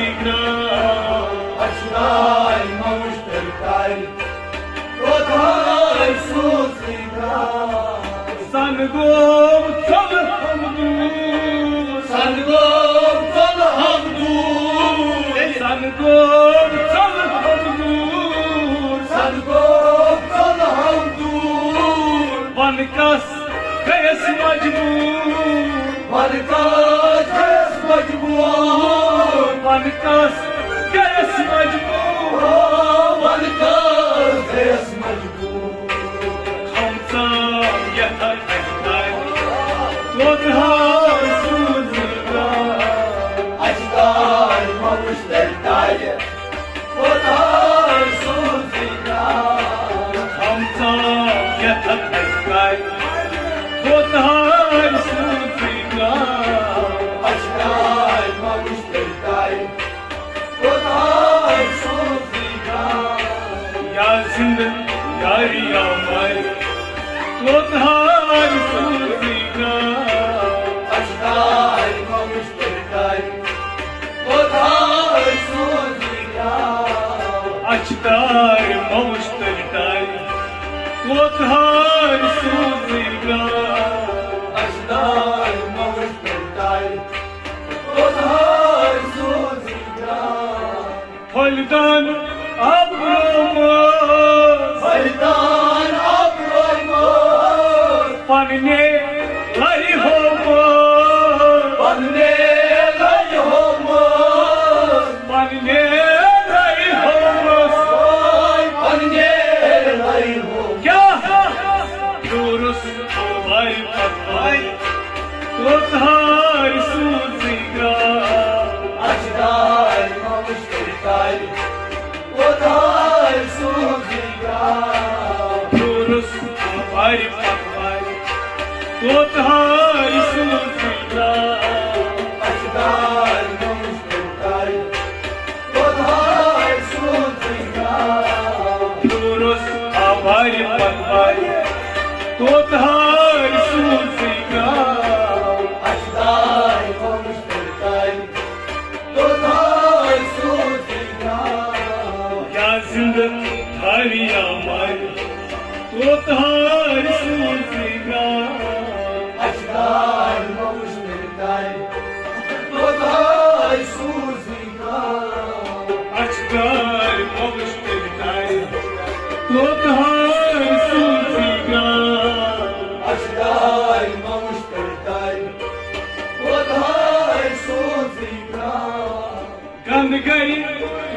مجبور، وَنہٕ کَس گٔیَس مجبور، وَنہٕ کَس گٔیَس مجبور، وَنہٕ کَس گٔیَس مجبور۔ کھمژان یَتھ اَسہِ تَرِ، کوٚت حال سوٗزِ گام؟ اَسہِ تَرِ مَوُشتٕر تَرِ، کوٚت حال سوٗزِ گام؟ کھمژان یَتھ اَسہِ تَرِ، کوٚت حال سوٗزِ گام؟ اَسہِ تَرِ مَوُشتٕر تَرِ، کوٚت حال سوٗزِ گام؟ یا زِندٕ تَرِ یا مَرِ، کوٚت حال سوٗزِ گام؟ اَسہِ تَرِ مَوُشتٕر تَرِ، کوٚت حال سوٗزِ گام؟ اَسہِ تَرِ مَوُشتٕر تَرِ، کوٚت حال سوٗزِ گام؟ اَسہِ تَرِ مَوُشتٕر تَرِ، کوٚت حال سوٗزِ گام؟ پھٔلۍ دان آبہٕ رومس، پھٔلۍ دان آبہٕ رومس، پننہِ لرِ ہومس، پننہِ لرِ ہومس، پننہِ لرِ ہومس، پننہِ لرِ ہومس۔ کیٛاہ پھیوٗرُس وارِ پتہٕ وارِ، کوٚت حال سوٗزِ گام؟ اَسہِ تَرِ مَوُشتٕر تَرِ، کوٚت حال سوٗزِ گام؟ پھیوٗرُس وارِ پتہٕ وارِ، کوٚت حال سوٗزِ گام؟ اَسہِ تَرِ مَوُشتٕر تَرِ، کوٚت حال سوٗزِ گام؟ پھیوٗرُس وارِ پتہٕ وارِ، کوٚت حال سوٗزِ گام؟ اَسہِ تَرِ مَوُشتٕر تَرِ، کوٚت حال سوٗزِ گام؟ یا زِندٕ تَرِ یا مَرِ، کوٚت حال سوٗزِ گام؟ اَسہِ تَرِ مَوُشتٕر تَرِ، کوٚت حال سوٗزِ گام؟ اَسہِ تَرِ مَوُشتٕر تَرِ، کوٚت حال سوٗزِ گام؟ اَسہِ تَرِ مَوُشتٕر تَرِ، کوٚت حال سوٗزِ گام؟ گنٛدٕ گرِ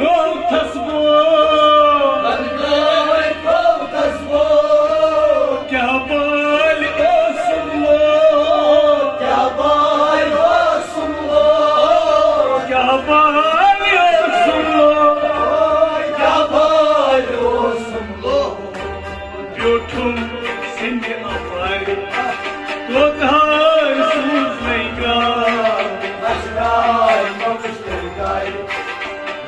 روتھس بہٕ، گنٛدٕ گرِ روتھس بہٕ۔ کیٛاہ بالہِ اوسُم لوٚگ، کیٛاہ بالہِ اوسُم لوٚگ، کیٛاہ بالہِ اوسُم لوٚگ، کیٛاہ بالہِ اوسُم لوٚگ۔ بیوٗٹھُم سِنٛدِ اَپارِ، کوٚت حال سوٗز مےٚ گام؟ اَسہِ تَرِ مَوُشتٕر تَرِ،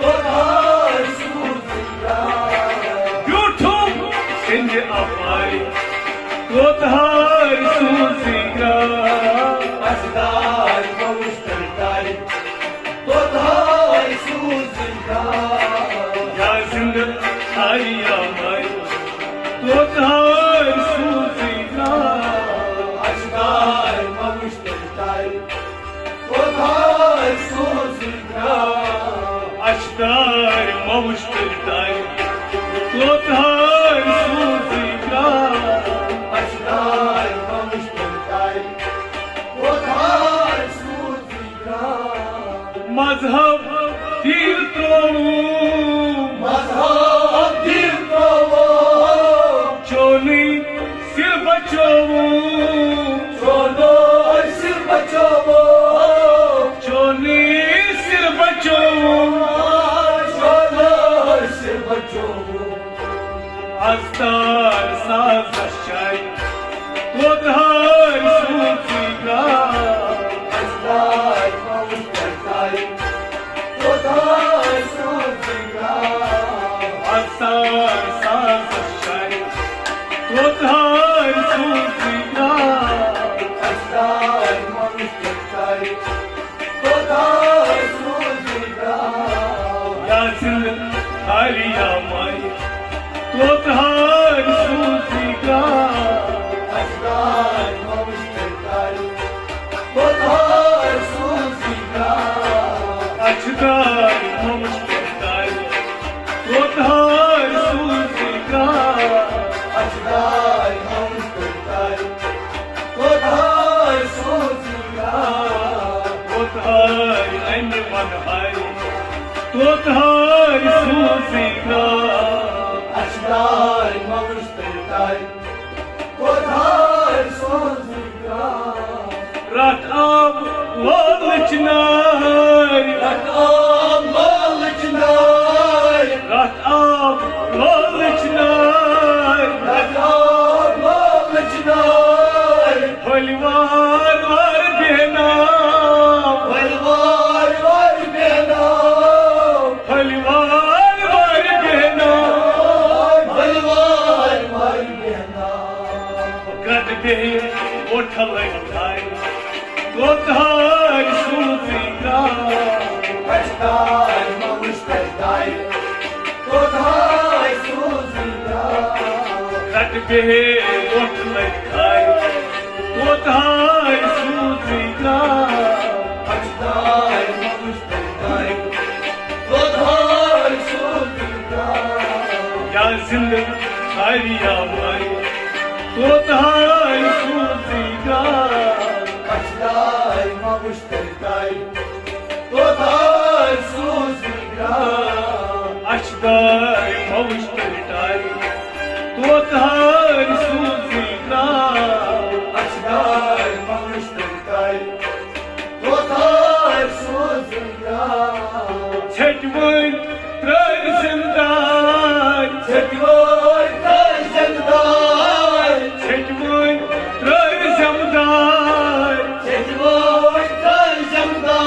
کوٚت حال سوٗز مےٚ گام؟ بیوٗٹھُم سِنٛدِ اَپارِ، کوٚت حال سوٗز مےٚ گام؟ اَسہِ تَرِ مَوُشتٕر تَرِ، کوٚت حال سوٗزِ گام؟ یا زِندٕ تَرِ یا مَرِ، کوٚت حال سوٗزِ گام؟ اَسہِ تَرِ مَوُشتٕر تَرِ، کوٚت حال سوٗزِ گام؟ اَسہِ تَرِ مَوُشتٕر تَرِ، کوٚت حال سوٗزِ گام؟ اَسہِ تَرِ مَوُشتٕر تَرِ، کوٚت حال سوٗزِ گام؟ مذہب تیٖر ترٛووُم، مذہب تیٖر ترٛووُم، چونُے سِر بچووُم، چونُے سِر بچووُم، چونُے سِر بچووُم، چونُے سِر بچووُم۔ از تار سازس چاے، کوٚت حال سوٗزِ گام؟ از تار پاوُس پٮ۪ٹھ تارِ، کوٚت حال کوٚت ہٲرۍ سوٗزٕے گرٛاو؟ اَسہِ دارِ مہ وٕچھ تیٚلہِ دارِ، کوٚت ہٲرۍ سوٗزٕے گرٛاو؟ رَتھ آب لولٕچ نارِ، رَتھ آب لولٕچ نارِ، رَتھ آب لولٕچ نارِ، رَتھ آب لولٕچ نارِ۔ پھٔلۍ وارٕ وارٕ بیٚہناو، پھٔلۍ وارٕ وارٕ بیٚہناو، پھٔلۍ وارٕ وارٕ بیٚہناو، پھٔلۍ وارٕ وارٕ بیٚہناو۔ گرٛٹہٕ بیٚہہِ وۄٹھ لگہِ تھَرِ، کوٚت ہٲرۍ سوٗزٕے گرٛاو؟ اَسہِ دارِ مہ وٕچھ تیٚلہِ دارِ، کوٚت ہٲرۍ سوٗزٕے گرٛاو؟ گرٛٹہٕ بیٚہہِ وۄٹھ لگہِ تھَرِ، کوٚت ہٲرۍ سوٗزٕے گرٛاو؟ اَسہِ دارِ مہ وٕچھ تیٚلہِ دارِ، کوٚت ہٲرۍ سوٗزٕے گرٛاو؟ یا زِندٕ تھاوِ یا مَرِ، کوٚت ہٲرۍ سوٗزٕے گرٛاو؟ اَسہِ دارِ مہ وٕچھ تیٚلہِ دارِ، کوٚت ہٲرۍ سوٗزٕے گرٛاو؟ اَسہِ دارِ مہ وٕچھ تیٚلہِ دارِ، کوٚت ہٲرۍ سوٗزٕے گرٛاو؟ اَسہِ دارِ مہ وٕچھ تیٚلہِ دارِ، کوٚت ہٲرۍ سوٗزٕے گرٛاو؟ ژھیٚٹہِ وٲنۍ ترٛٲوۍ زِمدار، ژھیٚٹہِ وٲنۍ ترٛٲوۍ زِمدار، ژھیٚٹہِ وٲنۍ ترٛٲوۍ زِمدار، ژھیٚٹہِ وٲنۍ ترٛٲوۍ زِمدار۔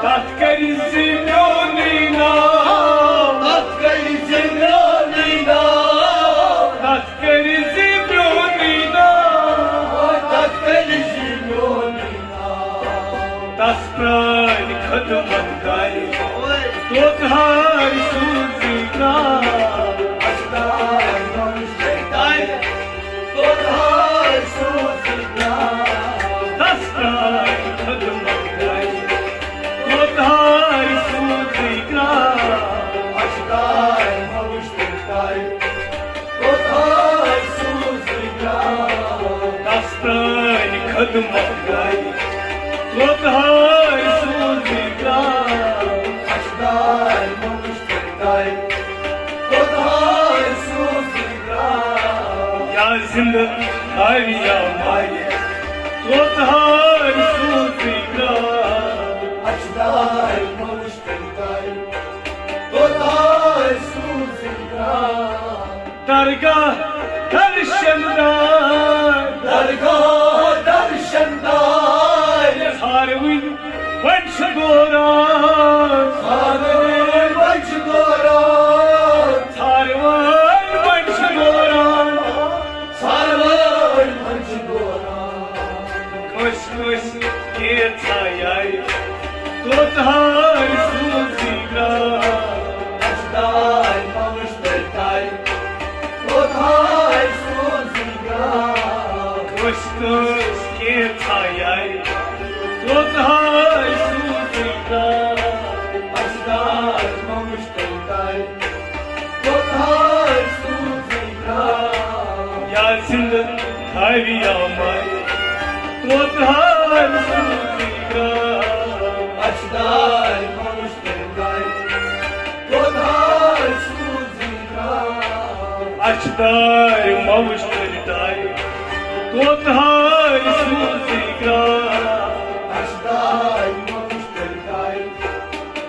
تَتھ کٔرۍ زِ میونٕے ناو، تَتھ کٔرۍ زِ میونٕے ناو، تَتھ کٔرۍ زِ میونٕے ناو، تَتھ کٔرۍ زِ میونٕے ناو۔ تَس پرٛانہِ خدمت گرِ، کوٚت ہٲرۍ سوٗزٕے گرٛاو؟ اَسہِ دارِ مہ وٕچھ تیٚلہِ دارِ، کوٚت ہٲرۍ سوٗزٕے گرٛاو؟ تَس پرٛانہِ خدمت گرِ، کوٚت ہٲرۍ سوٗزٕے گرٛاو؟ اَسہِ دارِ مہ وٕچھ تیٚلہِ دارِ، کوٚت ہٲرۍ سوٗزٕے گرٛاو؟ تَس پرٛانہِ خدمت گرِ، کوٚت ہٲرۍ سوٗزٕے گرٛاو؟ اَسہِ دارِ مہ وٕچھ تیٚلہِ دارِ، کوٚت ہٲرۍ سوٗزٕے گرٛاو؟ یا زِندٕ تھاوِ یا مَرِ، کوٚت ہٲرۍ سوٗزٕے گرٛاو؟ اَسہِ دارِ مہ وٕچھ تیٚلہِ دارِ، کوٚت ہٲرۍ سوٗزٕے گرٛاو؟ درگاہ درشن دار، درگاہ درشن دار۔ ژھار وٕنۍ وۄنۍ چھُ دوران، ژھار وٕنۍ وۄنۍ چھُ دوران، ژھار وٕنۍ وۄنۍ چھُ دوران، ژھار وٕنۍ وۄنۍ چھُ دوران۔ کٲنٛسہِ کٲنٛسہِ کینٛژھا یارِ، کوٚت ہٲرۍ سوٗزٕے گرٛاو؟ اَسہِ دارِ مہ وٕچھ تیٚلہِ دارِ، کوٚت ہٲرۍ سوٗزٕے گرٛاو؟ کٲنٛسہِ کٲنٛسہِ کینٛژھا یارِ، کوٚت ہٲرۍ سوٗزٕے گرٛاو؟ اَسہِ دارِ مہ وٕچھ تیٚلہِ دارِ، کوٚت ہٲرۍ سوٗزٕے گرٛاو؟ یا زِندٕ تھاوِ یا مَرِ، کوٚت ہٲرۍ سوٗزٕے گرٛاو؟ اَسہِ دارِ مہ وٕچھ تیٚلہِ دارِ، کوٚت ہٲرۍ سوٗزٕے گرٛاو؟ اَسہِ دارِ مہ وٕچھ تیٚلہِ دارِ، کوٚت ہٲرۍ سوٗزٕے گرٛاو؟ اَسہِ دارِ مہ وٕچھ تیٚلہِ دارِ،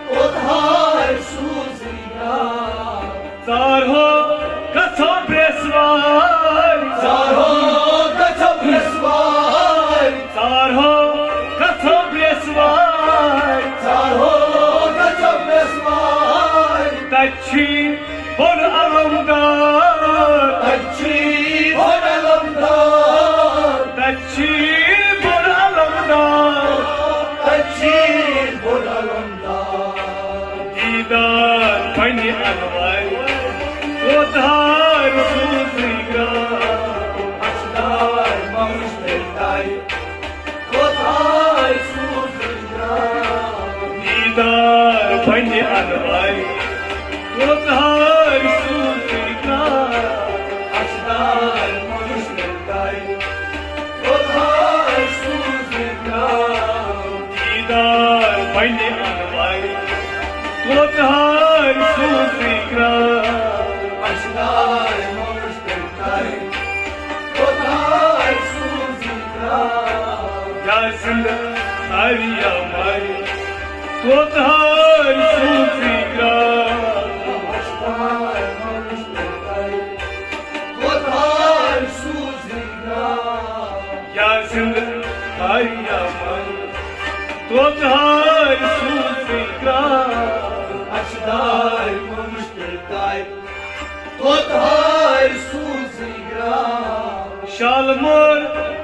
کوٚت ہٲرۍ سوٗزٕے گرٛاو؟ ژارہو گژھو برٛٮ۪سوارِ، ژارہو گژھو برٛٮ۪سوارِ، ژارہو گژھو برٛٮ۪سوارِ، ژارہو گژھو برٛٮ۪سوارِ۔ تَتہِ چھُے بوٚڑ علمدار، تَتہِ چھُے بوٚڑ علمدار، تَتہِ چھُے بوٚڑ علمدار، تَتہِ چھُے بوٚڑ علمدار۔ دیٖدار پننہِ انوارِ، کوٚت ہٲرۍ سوٗزٕے گرٛاو؟ اَسہِ دارِ مہ وٕچھ تیٚلہِ دارِ، کوٚت ہٲرۍ سوٗزٕے گرٛاو؟ دیٖدار پننہِ انوارِ، کوٚت ہٲرۍ سوٗزٕے گرٛاو؟ اَسہِ دارِ مہ وٕچھ تیٚلہِ دارِ، کوٚت ہٲرۍ سوٗزٕے گرٛاو؟ دیٖدار پننہِ انوارِ، کوٚت ہارِ سوٗزٕے گرٛاو۔ اَسہِ دارِ مٔشتٕے تَے۔ کوٚت ہارِ سوٗزٕے گرٛاو۔ یا زِندٕ ہارِ یا مَرِ۔ کوٚت ہارِ سوٗزٕے گرٛاو۔ اَسہِ دارِ مٔشتٕے تَے۔ کوٚت ہارِ سوٗزٕے گرٛاو۔ یا زِندٕ ہارِ یا مَرِ۔ کوٚت ہارِ سوٗزٕے گرٛاو۔ اَسہِ دارِ مٔشتٕے تَے۔ کوٚت ہارِ سوٗزٕے گرٛاو۔ شالمور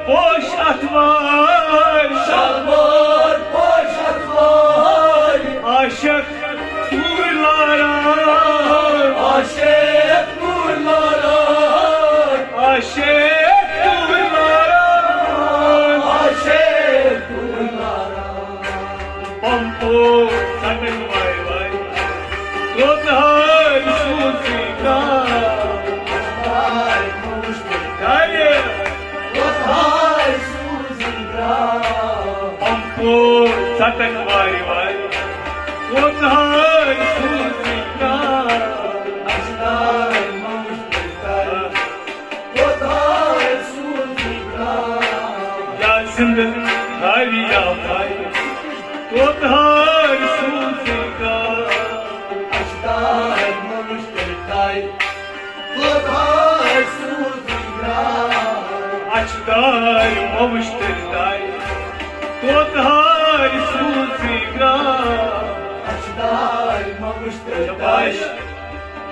پوش اَتھوار۔ شالمور پوش اَتھوار۔ عاشق توٗرۍ لاران۔ عاشق توٗرۍ لاران۔ عاشق توٗرۍ لاران۔ عاشق توٗرۍ لاران۔ پمپو ژٹن وارِ وارِ۔ کوٚت ہارِ سوٗزٕے گرٛاو۔ ہارِ۔ کوٚت ہارِ سوٗزٕے گرٛاو۔ پمپو ژٹن وارِ وارِ۔ کوٚت ہارِ سوٗزٕے گرٛاو۔ اَسہِ دارِ مٔشتٕے تَے۔ کوٚت ہارِ سوٗزٕے گرٛاو۔ یا زِندٕ ہارِ یا مَرِ۔ کوٚت ہارِ سوٗزٕے گرٛاو۔ اَسہِ دارِ مٔشتٕے تَے۔ کوٚت ہارِ سوٗزٕے گرٛاو۔ اَسہِ دارِ مٔشتٕے تَے۔ کوٚت ہارِ سوٗزٕے گرٛاو۔ اَسہِ دارِ مٔشتٕے تَے۔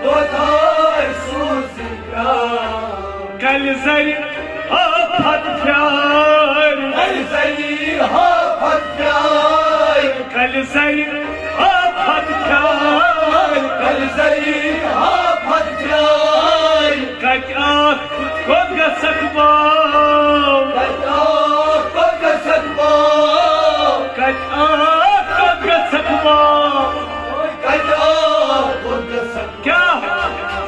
کوٚت ہارِ سوٗزٕے گرٛاو۔ کَلہِ زَرِ آفت پھیٛارِ۔ کَلہِ زَرِ آفت پھیٛارِ۔ کَلہِ زَرِ آفت پھیٛارِ۔ کَلہِ زَرِ آفت پھیٛارِ۔ کَتہِ آکھ کوٚت گژھکھ باو؟ کَتہِ آکھ کوٚت گژھکھ باو؟ کَتہِ آکھ کوٚت گژھکھ باو؟ کَتہِ آکھ کوٚت گژھکھ؟ کیٛاہ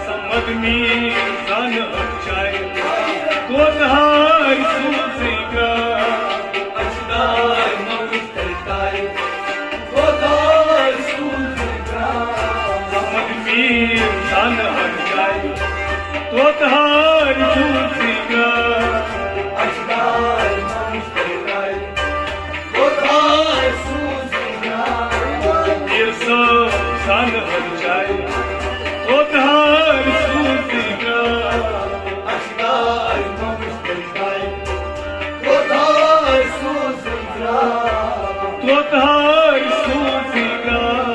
سمجھ می زن ہر جایہِ؟ کوٚت ہارِ سوٗزٕے گرٛاو؟ اَسہِ دارِ مٔشتٕے تَے۔ کوٚت ہارِ سوٗزٕے گرٛاو؟ سمجھ می زن ہر جایہِ۔ کوٚت ہارِ سوٗزٕے گرٛاو؟ اَسہِ دارِ مٔشتٕے تَے۔ کوٚت ہارِ سوٗزٕے گرٛاو؟ پیٖر صٲب زن ہر جایہِ۔ کوٚت ہارِ سوٗزٕے گرٛاو؟ اَسہِ دارِ مٔشتٕے تَے۔ کوٚت ہارِ سوٗزٕے گرٛاو؟ کوٚت ہارِ سوٗزٕے گرٛاو؟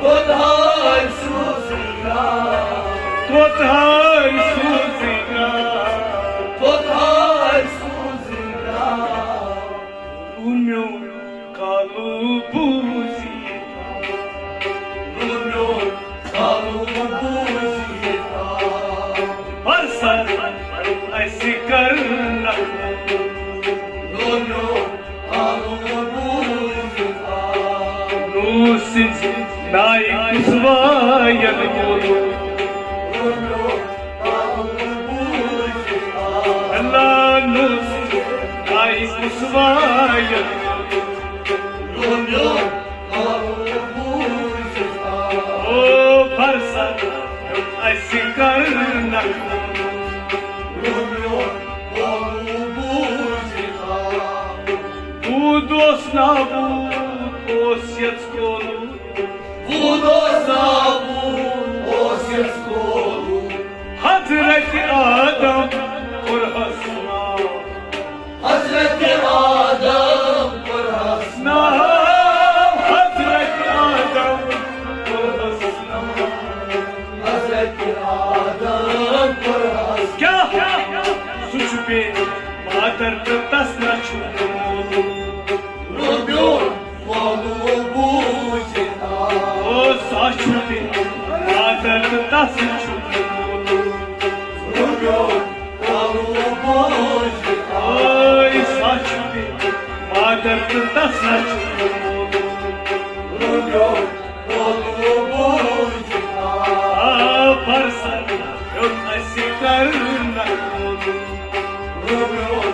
کوٚت ہارِ سوٗزٕے گرٛاو؟ کوٚت ہارِ سوٗزٕے گرٛاو؟ کوٚت ہارِ سوٗزٕے گرٛاو؟ او میون کالو بوٗزِتھ، او میون کالو بوٗزِتھ، پرسن اَسہِ کرنہٕ۔ او میون کالو بوٗزِتھ، نوٗح سٕنٛزِ نایہِ کُس وایَن ووٚن؟ اللہ نوٗح سٕنٛزِ نایہِ کُس وایَن ووٚن؟ او پرسن اَسہِ کرنہٕ۔ بوٗد اوس نابوٗد، اوس یَژھ کولوٗد۔ بوٗد اوس نابوٗد، اوس یَژھ کولوٗد۔ حضرت آدم کوٚرہَس ناو۔ حضرت آدم کوٚرہَس ناو۔ حضرت آدم کوٚرہَس ناو۔ حضرت آدم کوٚرہَس۔ کیٛاہ؟ سُہ چھُ بے مادر تہٕ تَس نہ چھُ مول۔ رُبیُن وۄلُو بوٗزِتھ آو۔ او سا چھُ تہِ مادر تہٕ تَس چھُ مول۔ رُبیُن وۄلُو بوٗزِتھ آو۔ اوے سا چھُ تہِ مادر تہٕ تَس چھُ مول۔ رُبیُن وۄلُو بوٗزِتھ آو۔ آ پرسن ہیوٚت اَسہِ کرنہٕ مول۔ رُبیُن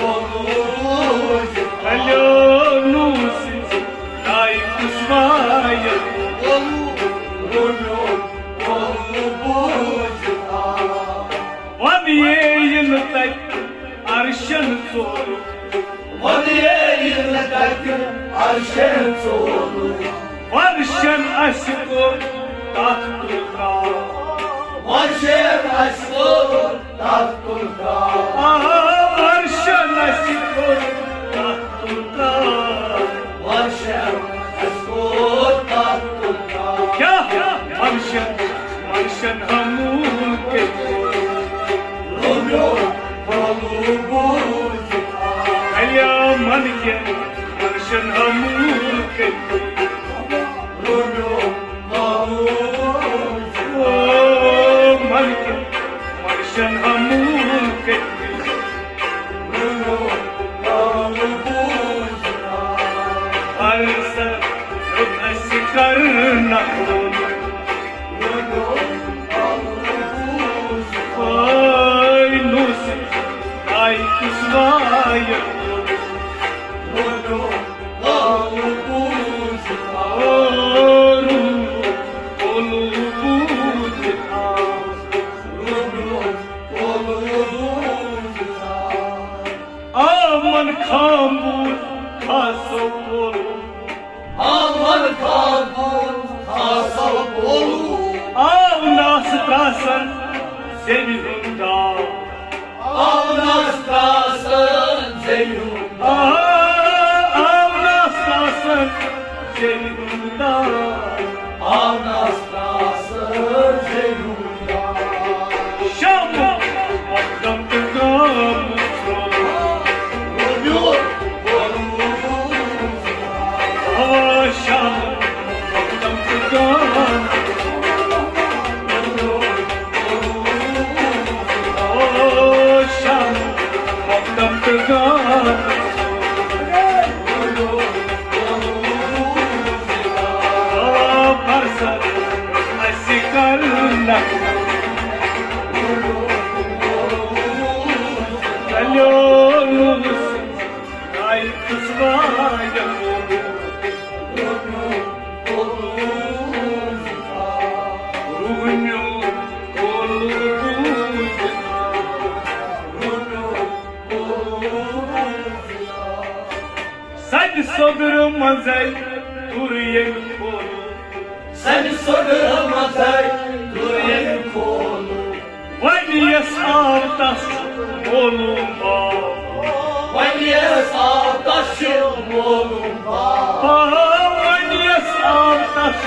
وۄلُو بوٗزِتھ آو۔ ہلیو نوٗح سٕنٛزِ نایہِ کُس وایَن؟ وۄلُو ورشن اسہِ کوٚر تتھ تُل ترٛاو۔ ورشن اسہِ کوٚر تتھ تُل ترٛاو۔ آ، ورشن اسہِ کوٚر تتھ تُل ترٛاو۔ ورشن اسہِ کوٚر تتھ تُل ترٛاو۔ کیٛاہ؟ ورشن، ورشن ہمول کے۔ رومیو، رومیو بوزِ۔ کلیامن کے ورشن ہمول کے۔ او ملکہ، ورشن ہمول کٔرِتھ۔ ہر سر اسہِ کرنہٕ۔ آے نوس، آے کُس وایہِ۔ آمن خامبول خاصو پولو۔ آمن خامبول خاصو پولو۔ آو ناس تراسن زیوِ ہُنٛد داو۔ آونس ترٛاسن زیُن۔ آ، آونس ترٛاسن زیُن۔ آونس ترٛاسن زیُن۔ شامُک وقتم تہٕ گامُک سرٛوٚل۔ Romeo, Romeo. آ، شامُک وقتم تہٕ گامُک سَتہِ سوٚدرٕ منٛزَے دوٚر ییٚمہِ کھولُن۔ سَتہِ سوٚدرٕ منٛزَے دوٚر ییٚمہِ کھولُن۔ وۄنۍ یَس آو تَس مولوٗم باو۔ وۄنۍ یَس آو تَس چھُ مولوٗم باو۔ آ، وۄنۍ یَس آو تَس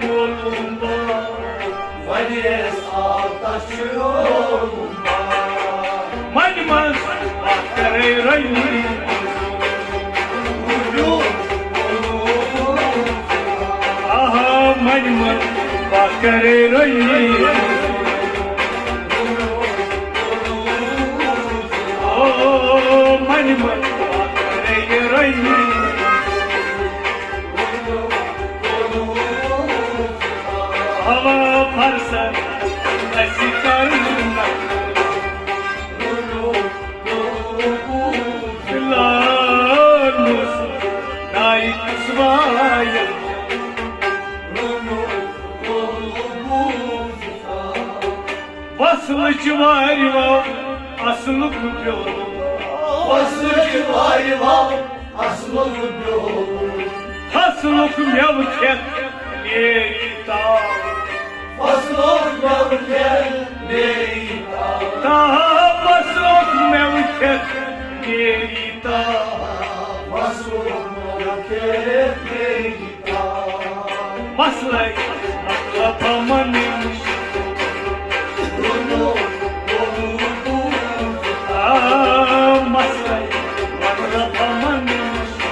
مولوٗم باو۔ وۄنۍ یَس آو تَس چھُ مولوٗم باو۔ منہِ منٛز اکھ کرے رنگی۔ آہا، منہِ منٛز اکھ کرے رنگی۔ او، منہِ منٛز اکھ کرے رنگی۔ ہوا فرسن اسی کرنا۔ لانوس نائی کسوائے۔ وصلٕچ وارِ واو اصلُک بیول۔ وصلٕچ وارِ واو اصلُک بیول۔ فصلُک مٮ۪وٕ کھٮ۪تھ نیری تاو۔ فصلُک مٮ۪وٕ کھٮ۪تھ نیری تاو۔ تاو۔ فصلُک مٮ۪وٕ کھٮ۪تھ نیری تاو۔ فصلُک مٮ۪وٕ کھٮ۪تھ نیری مسلے مطلب ہمن نِش۔ آ، مسلے مطلب ہمن نِش۔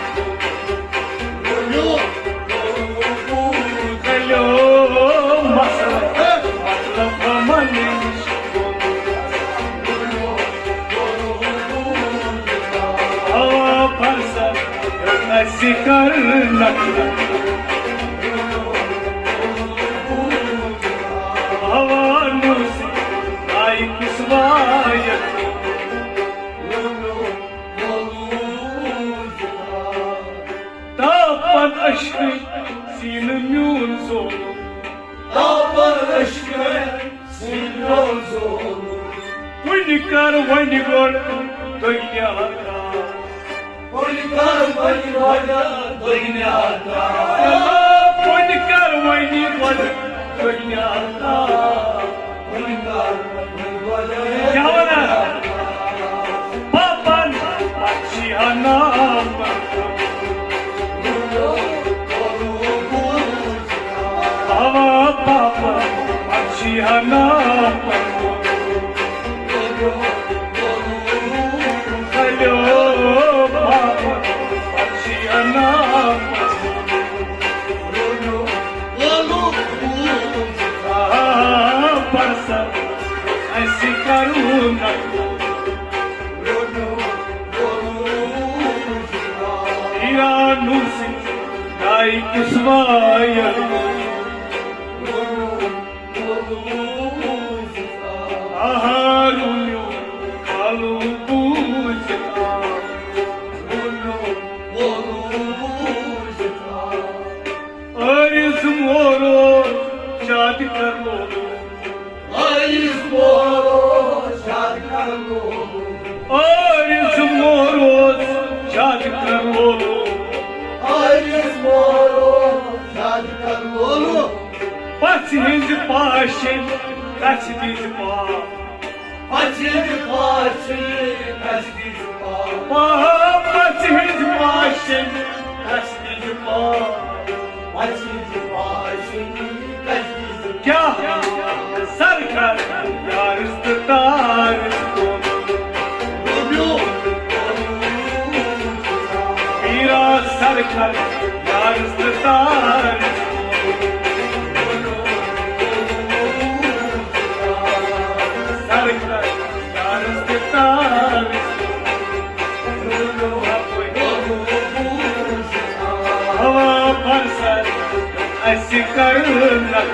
کلیو مسلے مطلب ہمن نِش۔ ہوا پھسا اسی کرنک۔ ہوا نوس آئی کسوایت۔ تاپن عشق سینہٕ میون زول۔ تاپن عشق سینہٕ میون زول۔ کُنہِ کر وۄنۍ گۄڈٕ دُنیا کار۔ کُنہِ کر وۄنۍ گۄڈٕ کُنہِ کر وۄنۍ گۄڈٕ، کُنہِ کر وۄنۍ گۄڈٕ۔ کیٛاہ وَنان؟ پاپن پتہٕ چھِ ہنا پرُن۔ اوا پاپن پتہٕ چھِ ہنا پرُن۔ ہیلو پاپن پتہٕ چھِ ہنا پرُن۔ آ، پرسن اَسہِ کرو نہ۔ ایرانو سٕنٛدۍ دایہِ کُس وایَن؟ آہا، روٗنیو کالو بوٗزِتھ آو۔ عٲرِض مورو شاد کرو۔ عٲرِض مورو شاد کرو۔ عٲرِض مورو شاد کرو۔ عٲرِض مورو شاد کرو۔ پژھِ ہٕنٛزِ پاشہِ کَژھِ دِژ پاو۔ پژھِ ہٕنٛزِ پاشہِ کَژھِ دِژ پاو۔ پاو پژھِ ہٕنٛزِ پاشہِ کَژھِ دِژ پاو۔ پژھِ ہٕنٛزِ پاشہِ کَژھِ دِژ پاو۔ کیٛاہ سرکار یارس تہٕ تارس کوٚر۔ میٖرا سرکار یارس تہٕ تارس سرکار یارس تہٕ تارس۔ ہوا فرصت اَسہِ کرنہٕ۔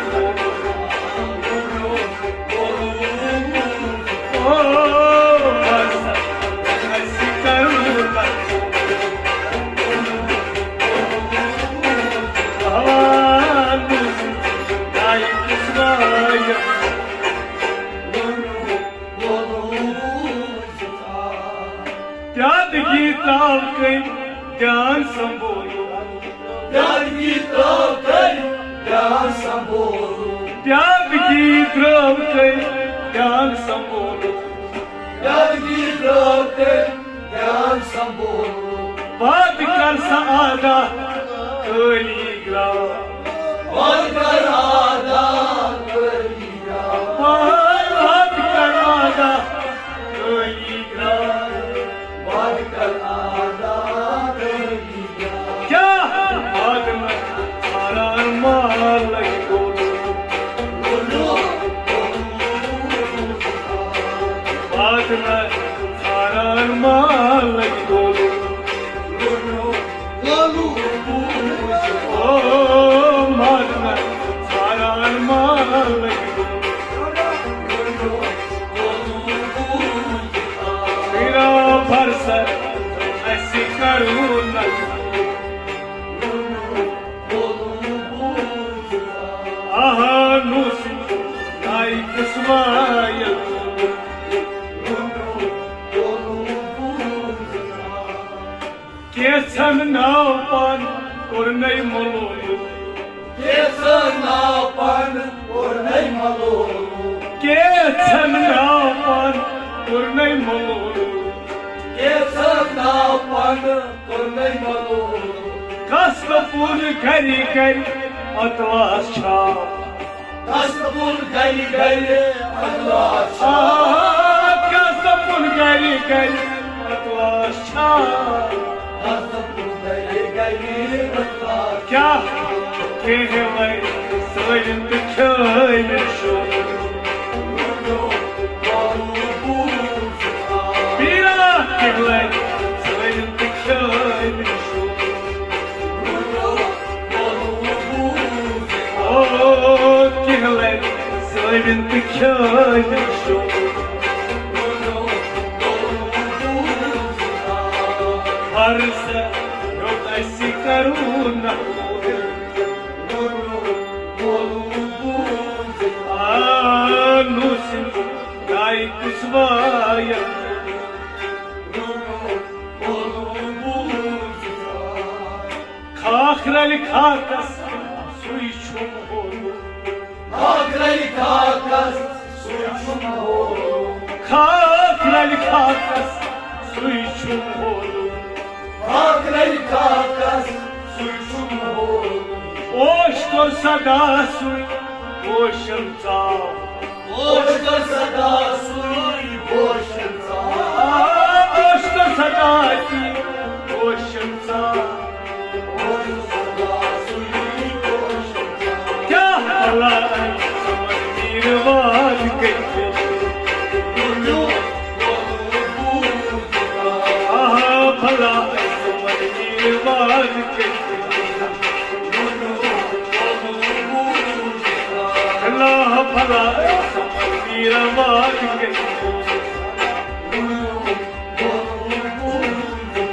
پیادگی ترٛاو کٔرۍ دھیان سنبھولو۔ پیادگی ترٛاو کٔرۍ دھیان سنبھولو۔ پیادگی ترٛاو کٔرۍ دھیان سنبھولو۔ پیادگی ترٛاو کٔرۍ دھیان سنبھولو۔ وعدٕ کر سا ادا کٲلی گرٛاو۔ وعدٕ کر ادا کٲلی گرٛاو۔ وعدٕ کر ادا کٲلی گرٛاو۔ وعدٕ کر ادا کٲلی گرٛاو۔ کیٛاہ وعدٕ نہ ژھاران مالٕے گوٚو۔ وعدٕ نہ ژھاران مالٕے گوٚو۔ او مدنہ ژھاران مالٕے۔ میرا فرصت اَسہِ کرو نہ۔ آہا نوس نائی کسوایت۔ کینٛژھن ناو پان کوٚر نے ملول۔ کینٛژھن ناو پان کوٚر نے ملول۔ کینٛژھن ناو پان کوٚر نے ملول۔ کینٛژھن ناو پان کوٚر نے ملول۔ کس دوٚپُن گرِ گرِ اطلاس چھا؟ کس دوٚپُن گرِ گرِ اطلاس چھا؟ آ، کس دوٚپُن گرِ گرِ اطلاس چھا؟ کس دوٚپُن گرِ گرِ اطلاس چھا؟ کیٛاہ کینٛہہ لرِ سٲلِم تہٕ کھیٲوِن شُر۔ پیٖرا کینٛہہ لرِ سٲلِم تہٕ کھیٲوِن شُر۔ او کینٛہہ لرِ سٲلِم تہٕ کھیٲوِن شُر۔ فرض ہیوٚت اَسہِ کرو نہ۔ آ، نوٗسِن گاے کُس وایَن؟ خاک رلہِ خاکس، سُے چھُم ہولو۔ خاک رلہِ خاکس، سُے چھُم ہولو۔ خاک رلہِ خاکس، سُے چھُم ہولو۔ خاک رلہِ خاکس، سُے چھُم ہولو۔ اوشکو صدا سُے پوشن ژاو۔ اوشکو صدا سُے پوشن ژاو۔ آ، اوشکو صدا سُے پوشن ژاو۔ کیٛاہ بلاے سمن میٖر واد کٔرِتھ؟ آہا، بلاے سمن میٖر واد کٔرِتھ۔ اللہ بلاے سمن میٖر واد کٔرِتھ۔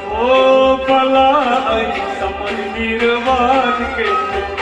او بلاے سمن میٖر واد کٔرِتھ۔